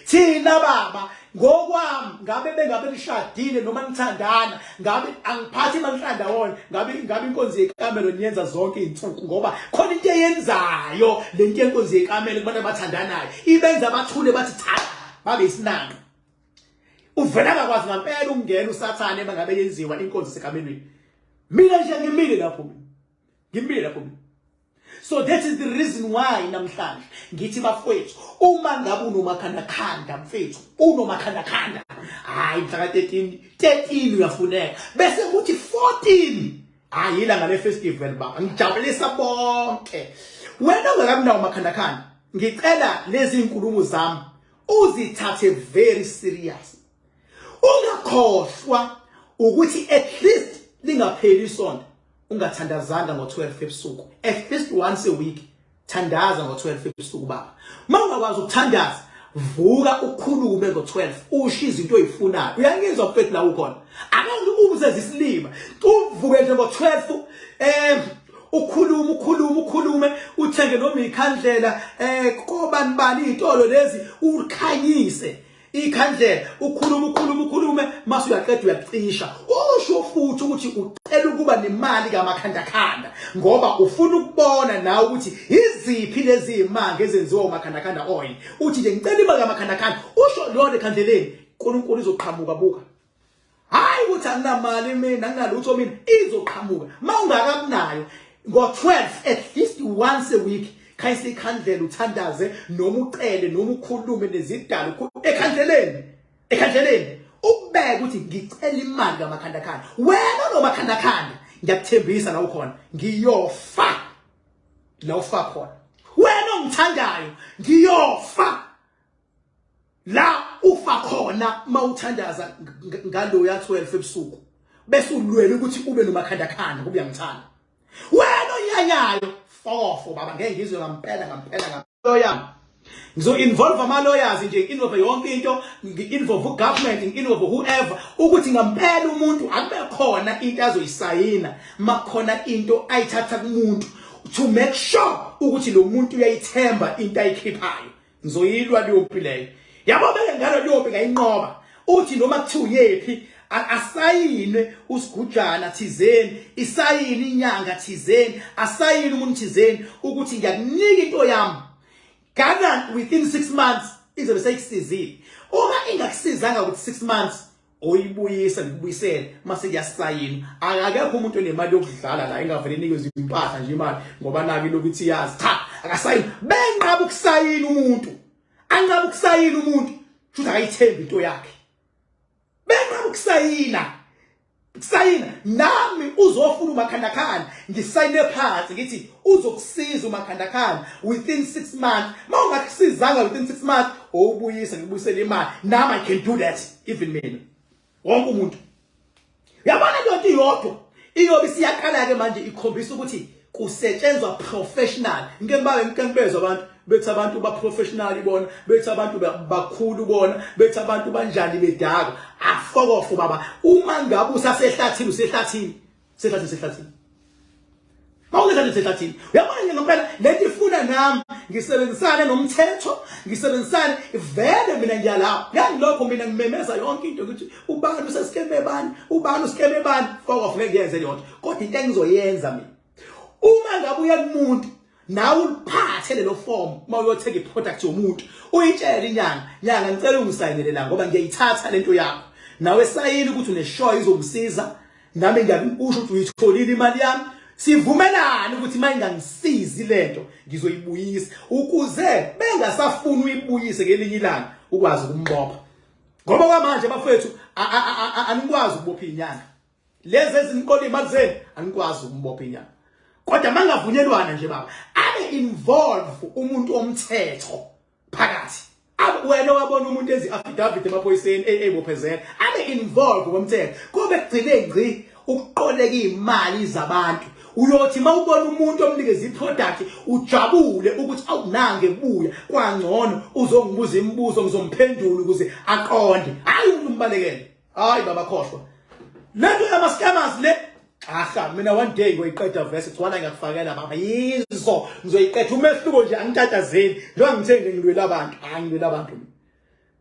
thina baba. Ngokwami, ngabe bengabe nishadile noma nithandana, ngabe angiphathi imali ndawonye, ngabe inkonzo yekamelo niyenza zonke izinsuku, ngoba khona into eyenzayo lento yenkonzo yekamelo kubantu abathandanayo, ibenza bathule, bathi cha, babe isinanqa. Uvela angakwazi ngampela ukungena usathane mangabe yenziwa inkonzo sekamelweni. Mina nje ngimile lapho, mina ngimile lapho mina. So that is the reason why namhlanje ngithi, bafowethu, uma ngabe unomakhandakhanda, mfethu, unomakhandakhanda, hayi, mhla ka-13, 13 uyafuneka, bese kuthi 14, hayi, ilanga le-festival baba, ngijabulisa bonke. Wena ungakabi nawo umakhandakhanda, ngicela lezi inkulumo zami uzithathe very serious. Ungakhohlwa ukuthi at least lingapheli isonto ungathandazanga ngo-12 ebusuku. At least once a week thandaza ngo-12 ebusuku baba. Uma ungakwazi ukuthandaza, vuka ukhulume ngo-12, usho izinto oyifunayo. Uyangizwa mfethu la ukhona? Ake uze isilima, uvuke nje ngo-12, ukhulume, ukhulume, ukhulume, uthenge noma ikhandlela kobani bani, izitolo lezi, ukhanyise ikhandlela, ukhulume, ukhulume, ukhulume. Mase uyaqeda, uyacisha, usho futhi ukuthi ucela ukuba nemali kamakhandakhanda, ngoba ufuna ukubona nawe ukuthi iziphi lezi imanga ezenziwa umakhandakhanda oil. Uthi nje, "Ngicela imali kamakhandakhanda," usho lona ekhandleleni, uNkulunkulu izoqhamuka. Buka, hayi ukuthi anginamali mina, anginalutho mina, izoqhamuka. Mawungakabunayo ngo-12, at least once a week khanyisa ikhandlela, uthandaze noma ucele noma ukhulume nezidalo ekhandleleni, ukubeka ukuthi ngicela imali kamakhandakhanda. Wena nomakhandakhanda, ngiyakuthembisa la ukhona, ngiyofa la ufa khona. Wena ongithandayo, ngiyofa la ufa khona mawuthandaza ngalo ya 12 ebusuku, bese ulwela ukuthi ube nomakhandakhanda kuba uyangithanda. Wena onyanyayo, fofo baba, ngeke ngizwe ngampela, ngampela ngaloya. Ngizo involve ama lawyers nje, involve yonke into, ngi-involve ugovernment, ngi-involve whoever, ukuthi ngampela umuntu akube khona into azoyisayina makhona into ayithatha kumuntu, to make sure ukuthi lo muntu uyayithemba into ayikhiphayo. Ngizoyilwa leyo mpi leyo, yabo. Beke ngalo leyo mpi ngayinqoba. Uthi noma kuthiwa uyephi, asayinwe usigujana thizeni, isayini inyanga thizeni, asayini umuntu thizeni ukuthi ngiyakunika into yami gana within 6 months, izobe seyikusizile. Uma ingakusizanga ukuthi 6 months, oyibuyisa, ngikubuyisele mase kuyasayina. Akekho umuntu onemali yokudlala la, engavele nikezwe impahla nje, imali ngoba naki lokuthi yazi. Cha, akasayini. Benqaba ukusayina umuntu, anqaba ukusayina umuntu, futhi akayithembi into yakhe. Benqaba ukusayina. Nami uzofuna umakhandakhanda, ngisayine phansi, ngithi uzokusiza umakhandakhanda within 6 months. Mawungakusizanga within 6 months, owubuyisa, ngibuyisele imali. Nami I can do that, even mina, wonke umuntu. Uyabona, leyo nto iyodwa iyobe siyaqala ke manje ikhombisa ukuthi kusetshenzwa professional. Ngike ngibabe, ngike ngibezwa abantu. Bethi abantu ba professional bona, bethi abantu bakhulu bona, bethi abantu banjani bedaka. Afokofo baba, uma ngabe usasehlathini usehlathini, sehlathini sehlathini. Mawuletha sehlathini. Uyabona nje ngempela lento ifuna nami ngisebenzisane nomthetho, ngisebenzisane vele mina ngiyalapha. Ngangilokho mina ngimemeza yonke into ukuthi ubani usesikeme bani, ubani usikeme bani, fokof ngeke ngiyenze leyo nto. Kodwa into engizoyenza mina uma ngabe uya kumuntu nawe uliphathe lelo form uma uyothenga iproduct yomuntu uyitshele inyanga nyanga ngicela ungisayinele la ngoba ngiyayithatha lento yakho nawe sayini ukuthi uneshow izokusiza nami ngiyakusho ukuthi uyitholile imali yami sivumelane ukuthi uma ingangisizi lento ngizoyibuyisa ukuze bengasafuni uyibuyise ngelinye ilanga ukwazi ukumbopha ngoba kwamanje bafethu anikwazi ukubopha inyanga lezi ezinqola imali zenu anikwazi ukumbopha inyanga kodwa mangavunyelwana nje baba abe involve umuntu omthetho phakathi wena wabona umuntu enza i-affidavit emaphoyiseni eyibophezela abe involve ngomthetho kube kugcine ngci ukuqoleka imali zabantu uyothi mawubona umuntu omnikeza iproduct ujabule ukuthi awunange buya kwangcono uzongibuza imibuzo ngizomphendula ukuze aqonde hayi umuntu umbalekele hayi baba khohlwa lento yama scammers le Aha mina one day ngoyiqeda verse gcwala ngiyakufakela baba yizo ngizoyiqeda umehluko nje angitatazeli njengoba ngithe nje ngilwela abantu hayi ngilwela abantu mina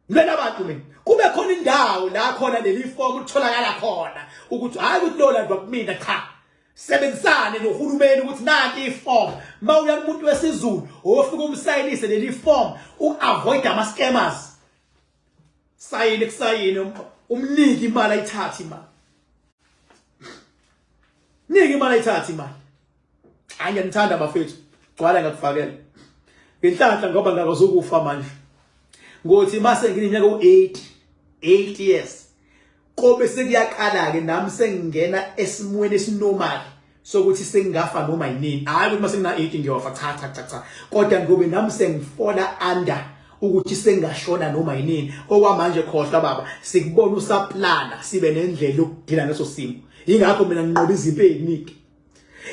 ngilwela abantu mina kube khona indawo la khona leli form litholakala khona ukuthi hayi ukuthi lo landwa kumina cha sebenzisane nohulumeni ukuthi nanti iform mawuya kumuntu wesizulu ofika umsayinise leli form uavoid ama scammers sayini kusayini umniki imali ayithathe imali niki imali ayithathe imali hayi ngiyanithanda bafethu gcwala ngakufakela ngenhlanhla ngoba ngakazukufa manje ngothi mase ngineminyaka u-80 8 years kobe sekuyaqala-ke nami sengingena esimweni esinormal sokuthi sengingafa noma yinini hayi ukuthi mase ngina 80 ngiyofa cha cha cha cha kodwa ngobe nami sengifola under ukuthi sengashona noma yinini okwamanje khohlwa baba sikubona usaplana sibe nendlela yokudila neso simo ingakho mina nginqoba izimpi eziningi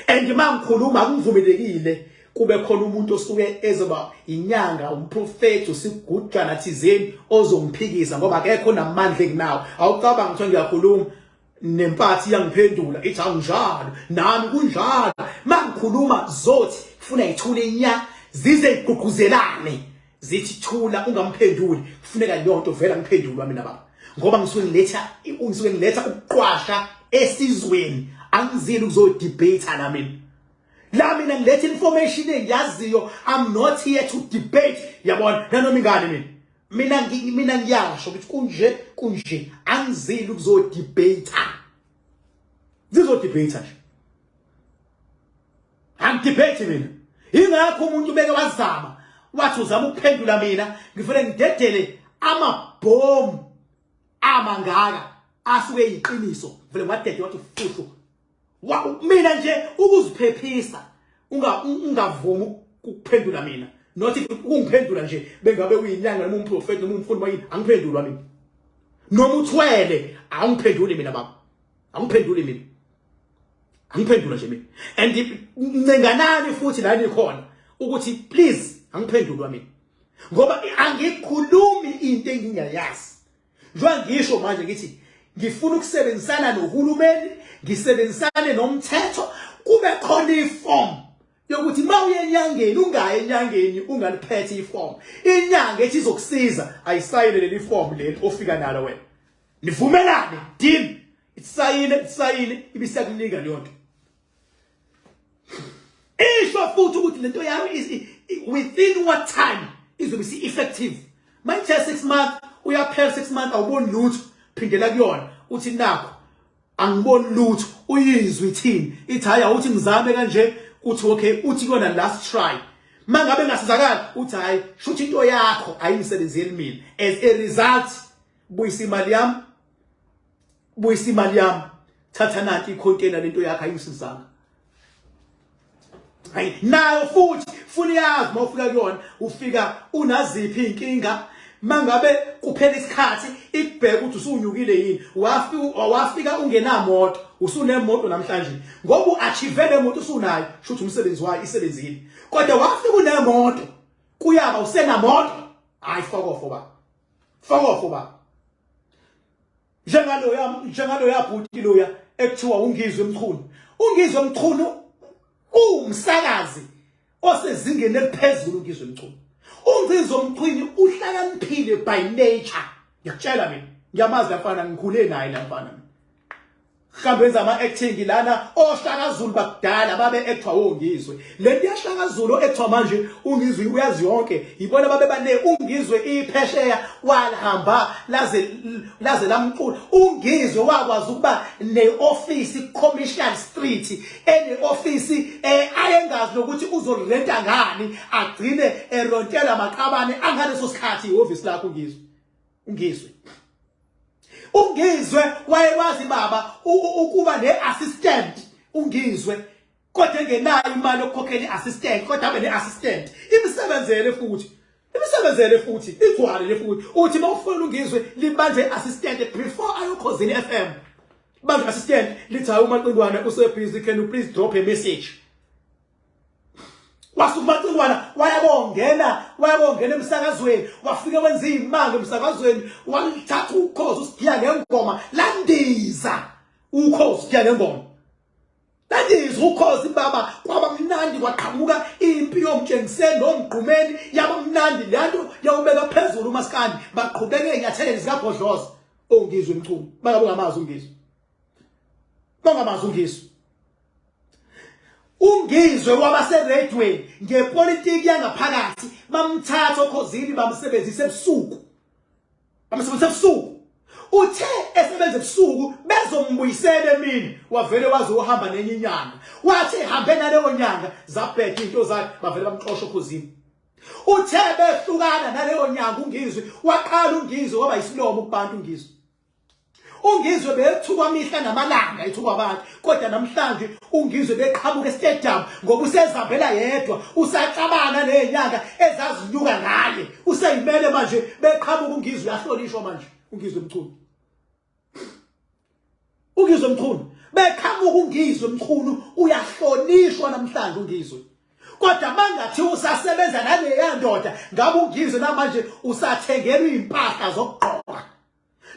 and mangikhuluma akuvumelekile kube khona umuntu osuke ezoba inyanga umprofeti usigujana thizeni ozongiphikisa ngoba akekho namandla enginawo awucabanga ukuthi ngiyakhuluma nempathi iyangiphendula ithi anginjalo nami kunjalo mangikhuluma zothi funa ithule nya zize igqugquzelane zithi thula ungamphenduli kufuneka leyo nto vela ngiphendulwa mina baba ngoba ngisuke ngiletha ngisuke ngiletha ukuqwasha esizweni angizile ukuzodebate la mina la mina ngiletha information engiyaziyo i'm not here to debate yabona nanoma ingane mina mina mina ngiyasho ukuthi kunje kunje angizile ukuzodebate zizodebate nje angidebate mina ingakho umuntu beke wazama wathi uzama ukuphendula mina ngifune ngidedele amabhomu amangaka asuke yiqiniso vele wadede wathi fuhlu mina nje ukuziphephisa ungavumi ukuphendula mina not ukungiphendula nje bengabe uyinyanga noma umprofeti noma umfundi mayini angiphendulwa mina noma uthwele awungiphenduli mina baba angiphenduli mina angiphendula nje mina and ncenganani futhi la nikhona ukuthi please angiphendulwa mina ngoba angikhulumi into engingayazi Njengoba ngisho manje ngithi ngifuna ukusebenzisana nohulumeni, ngisebenzisane nomthetho, kube khona iform yokuthi uma uye enyangeni ungayi enyangeni ungaliphethe iform. Inyanga ethi izokusiza ayisayine leli form leli ofika nalo wena. Nivumelane deal. Isayine isayine ibisakunika leyo nto. Isho futhi ukuthi lento yami is within what time izobe si effective. Manje 6 months uyaphela 6 months awuboni lutho phindela kuyona uthi nakho angiboni lutho uyizwe ithini ithi hayi awuthi ngizame kanje uthi okay uthi kuyona last try mangabe ngasizakala uthi hayi shuthi into yakho ayingisebenzeli mina as a result buyisa imali yami buyisa imali yami thatha nanti icontainer lento yakho ayingisizanga hayi nayo futhi funa yazi uma ufika kuyona ufika unaziphi inkinga mangabe kuphela isikhathi ikubheka ukuthi usunyukile yini wafika wafika ungenamoto usunemoto namhlanje ngoba uachieve le moto usunayo shuthi umsebenzi wayo isebenzile kodwa wafika unemoto Kuyaba usenamoto. Hayi fokofo ba. Fokofo ba. Njengaloya njengaloya bhuti loya ekuthiwa uNgizwe Mchunu. UNgizwe Mchunu uwumsakazi osezingeni eliphezulu uNgizwe Mchunu. UNgizwe Mchunu uhlakaniphile by nature. Ngiyakutshela mina. Ngiyamazi lafana ngikhule naye lafana. Mhlawumbe wenza ama-acting lana oShaka Zulu bakudala babe actwa woNgizwe. Le nto yaShaka Zulu actwa manje uNgizwe uyazi yonke. Yibona babe bale uNgizwe iphesheya walihamba laze laze lamcula. UNgizwe wakwazi ukuba ne-office Commercial Street ene-office ayengazi nokuthi uzorenta ngani agcine erontela amaqabane angaleso sikhathi ihhovisi lakho uNgizwe. UNgizwe. UNgizwe wayekwazi baba ukuba ne-assistant uNgizwe kodwa engenayo imali yokukhokhela i-assistant kodwa abe ne-assistant imsebenzele futhi imsebenzele futhi igcwale futhi uthi uma ufuna uNgizwe libanjwe i-assistant before ayokhozini FM banjwe assistant lithi hayi uMaqingwane usebusy, can you please drop a message? Wasuka uMacingwana wayabongena wayabongena emsakazweni wafike wenza izimanga emsakazweni walithatha ukhozi usigiya ngengoma landiza ukhozi usigiya ngengoma landiza ukhozi baba kwaba mnandi kwaqhamuka impi yomtshengiseni nomgqumeni yaba mnandi leyanto yawubeka phezulu umaskandi baqhubeke ezinyatheleni zikaBhodloza. ONgizwe Mchunu bangabe ungamazi uNgizwe, bangamazi uNgizwe. UNgizwe wabaseredweni ngepolitiki yangaphakathi bamthatha okhozini bamsebenzisa ebusuku, bamsebenzisa ebusuku. Uthe esebenza ebusuku bezombuyisela emini wavele wazohamba nenye inyanga, wathi ehambe naleyo nyanga zabheda into zakhe bavele bamxosha okhozini. Uthe behlukana naleyo nyanga uNgizwe waqala uNgizwe waba isilomo kubantu. UNgizwe uNgizwe bethukwa mihla namalanga ethukwa abantu, kodwa namhlanje uNgizwe beqhamuka estadium ngoba usezihambela yedwa, usacabana nezinyanga ezazinyuka ngaye, useyimele manje. Beqhamuka uNgizwe uyahlonishwa manje uNgizwe Mchunu. UNgizwe Mchunu beqhamuka uNgizwe Mchunu uyahlonishwa namhlanje uNgizwe. Kodwa mangathi usasebenza naleya ndoda ngabe uNgizwe namanje usathengelwa impahla zokugqoka.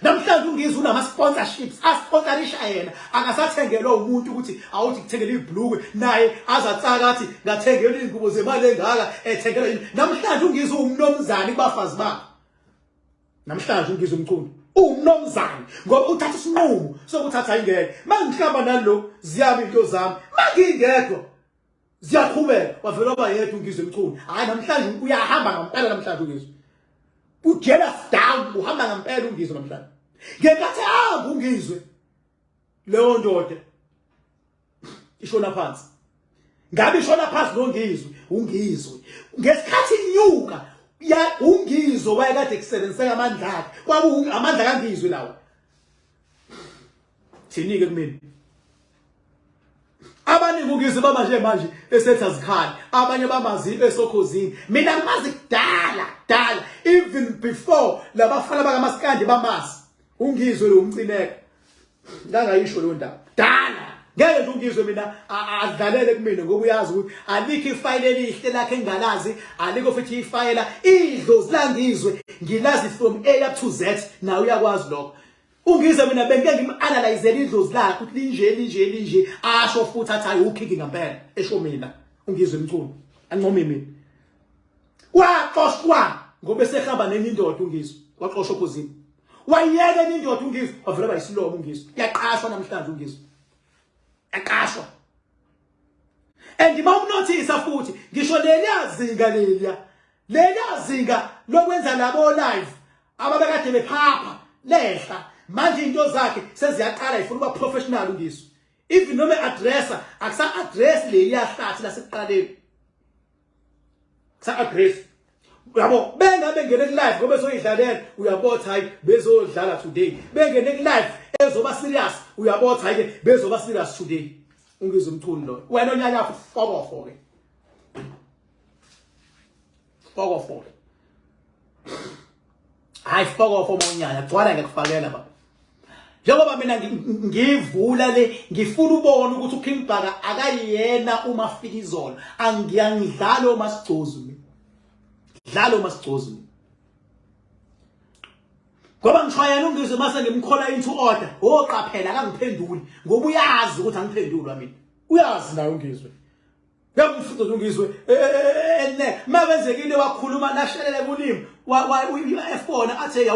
Namhlanje uNgizwe unama sponsorships asponsorisha yena, akasathengelwa umuntu ukuthi awuthi kuthengele ibhlukwe naye azatsaka athi ngathengelwa ingubo zemali engaka ethengelwa yini. Namhlanje uNgizwe umnomzane kubafazi bakhe. Namhlanje uNgizwe Mchunu uwumnomzane ngoba uthatha isinqumo sokuthatha ingeke mangihlamba nalo ziyami into zami mangingedwa ziyaqhubeka. Wavela waba yedwa uNgizwe Mchunu. Hayi namhlanje uyahamba ngempela, namhlanje uNgizwe ujealous down, uhamba ngempela uNgizwe namhlanje. Ngenkathi ahamba uNgizwe leyo ndoda ishona phansi, ngabe ishona phansi noNgizwe. UNgizwe ngesikhathi inyuka ya uNgizwe wayekade kusebenziseka amandla akhe, kwaku amandla kaNgizwe lawo. Thini-ke kumina abaningi uNgizwe bamanje manje esethi azikhali, abanye bamazi esokhozini. Mina ngimazi kudala kudala, even before labafana bakamaskandi bamazi uNgizwe lo umcineka. Ngangayisho leyo ndaba dala. Ngeke nje uNgizwe mina adlalele kumina ngoba uyazi ukuthi alikho ifayile elihle lakhe engalazi, alikho futhi ifayela idlozi laNgizwe ngilazi from A up to Z, nawe uyakwazi lokho. UNgizwe mina bengike ngim-analyzele idlozi lakhe ukuthi linje linje linje, asho futhi athi hayi ukhiki ngempela, esho mina uNgizwe Mchunu ancome mina. Waxoshwa ngoba esehamba nenye indoda uNgizwe, waxoshwa okhozini, wayeka enye indoda uNgizwe, wavele bayisilomo uNgizwe. Yaqashwa namhlanje uNgizwe, yaqashwa. And mawunothisa futhi ngisho leliya zinga leliya leliya zinga lokwenza labo live ababekade bephapha lehla manje, into zakhe seziyaqala ifuna ukuba professional uNgizwe. Even noma addressa akusa address leliya hlathi lasekuqaleni, kusa address yabo. Bengabe ngene ku live ngoba ezoyidlalela uyabotha, hayi bezodlala today. Bengene ku live ezoba serious uyabotha, hayi ke bezoba serious today. UNgizwe Mchunu lo wena onyanya fokofo ke fokofo, hayi fokofo monyanya gcwala ngekufakela baba. Njengoba mina ngivula le ngifuna ubone ukuthi uKing Bhaka akayena uma fika izolo, angiyangidlala omasigcozu mina. Angidlali omasigcozi mina. Ngoba ngishwayela uNgizwe mase ngimkhola into order. Oqaphela akangiphenduli ngoba uyazi ukuthi angiphendulwa mina. Uyazi naye uNgizwe. Uyamfuza nje uNgizwe ene makwenzekile wakhuluma nashelele kulimi efona athe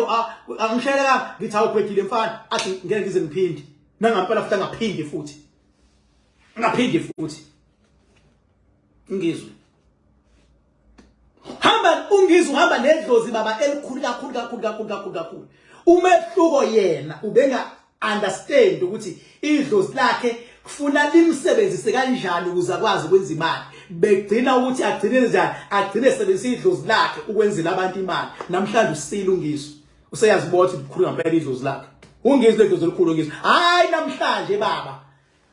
angisheleka ngithi awubhedile mfana athi ngeke ngize ngiphinde nangampela futhi angaphindi futhi ngaphindi futhi ngizwe hamba ungizwe uhamba nedlozi baba elikhulu kakhulu kakhulu kakhulu kakhulu kakhulu umehluko yena ubenga understand ukuthi idlozi lakhe kufuna limsebenzise kanjani ukuze akwazi ukwenza imali begcina ukuthi agcine njani agcine esebenzisa idlozi lakhe ukwenzela abantu imali namhlanje usile ungizwe useyazibona ukuthi likhulu ngempela idlozi lakhe ungizwe ledlozi elikhulu ungizwe hayi namhlanje baba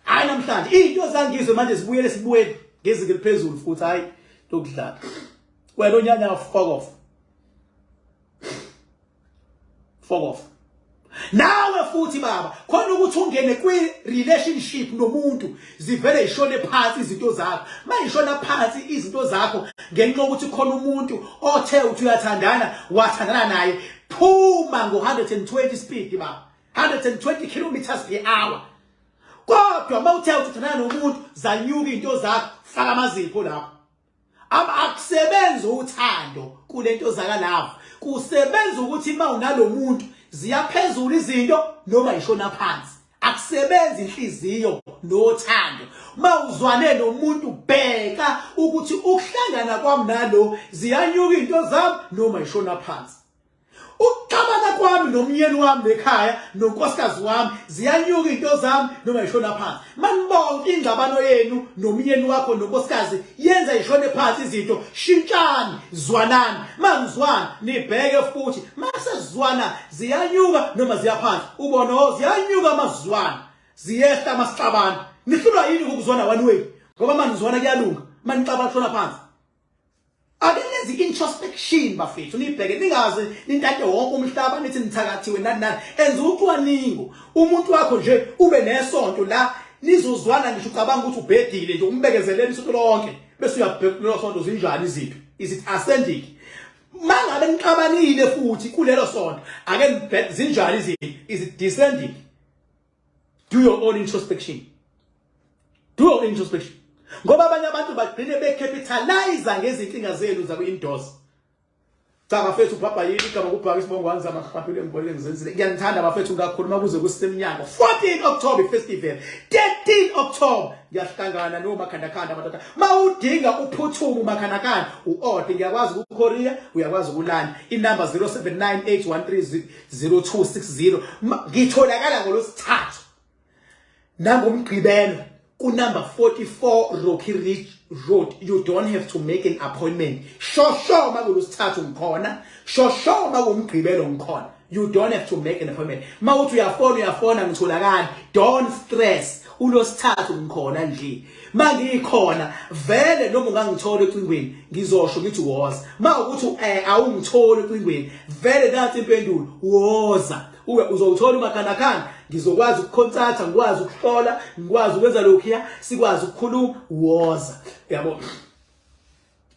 hayi namhlanje izinto zangizwe manje zibuyele sibuyele ngezinga eliphezulu futhi hayi lokudlala wena onyanya fuck off fuck off nawe futhi baba khona ukuthi ungene kwi relationship nomuntu zivele ishone phansi izinto zakho mayishona phansi izinto zakho ngenxa yokuthi khona umuntu othe uthi uyathandana wathandana naye phuma ngo 120 speed baba 120 kilometers per hour kodwa uma uthe uthandana nomuntu zanyuka izinto zakho faka amazipho lapho akusebenzi uthando kulento zakalava kusebenza ukuthi uma unalomuntu ziyaphezulu izinto noma ishona phansi akusebenzi inhliziyo nothando mawuzwane nomuntu bheka ukuthi ukuhlangana kwami nalo ziyanyuka izinto zami noma ishona phansi Ukuxabana kwami nomyeni wami nekhaya nonkosikazi wami ziyanyuka izinto zami noma ishona phansi. Manibonke ingxabano yenu nomyeni wakho nonkosikazi yenza ishone phansi izinto. Shintshani, zwanani. Mangizwana nibheke futhi masezwana ziyanyuka noma ziyaphansi. Ubona oh ziyanyuka mazwana. Ziyehla masixabana. Nihlulwa yini ukuzwana one way? Ngoba manizwana kuyalunga. Manixabana kushona phansi. Ake nenze introspection bafethu nibheke ningaze nintate wonke umhlaba nithi nithakathiwe nani nani enza ucwaningo umuntu wakho nje ube nesonto la nizozwana ngisho ucabanga ukuthi ubhedile nje umbekezelele isonto lonke bese uyabheka kulelo sonto zinjani izinto is it ascending mangabe nixabanile futhi kulelo sonto ake nibheke zinjani izinto is it descending Do your own introspection. Do your own introspection. Ngoba abanye abantu bagcine becapitalize ngezinkinga zenu zaku-indoors. Cha bafethu ubhabha yini igama kubhaka isibongo wanzama kuqaphile ngibonile ngizenzile. Ngiyanithanda bafethu ngakhuluma kuze kusemnyango. 14 October festival. 13 October ngiyahlangana nomakhandakhanda madoda. Mawudinga uphuthume umakhandakhanda uorder ngiyakwazi ukuKorea uyakwazi ukulanda. Inamba 079813 0260 ngitholakala ngolwesithathu nangomgqibelo kunumber 44 Rocky Ridge Road. You don't have to make an appointment. Shosho makulosithathu ngikhona, shosho makumgqibelo ngikhona. You don't have to make an appointment. Mawuthi uyafona uyafona ngitholakala. Don't stress. Ulosithathu ngikhona nje. Mangikhona vele noma ungangithola ecingweni ngizosho ngithi woza. Mawukuthi awungitholi ecingweni vele nathi impendulo woza. Uke uzowuthola umakhandakhanda ngizokwazi ukukhonsatha ngikwazi ukuhlola ngikwazi ukwenza lokhuya sikwazi ukukhuluma woza. Yabo.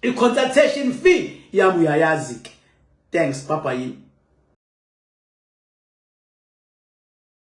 I-consultation fee yami uyayazi ke. Thanks bye bye.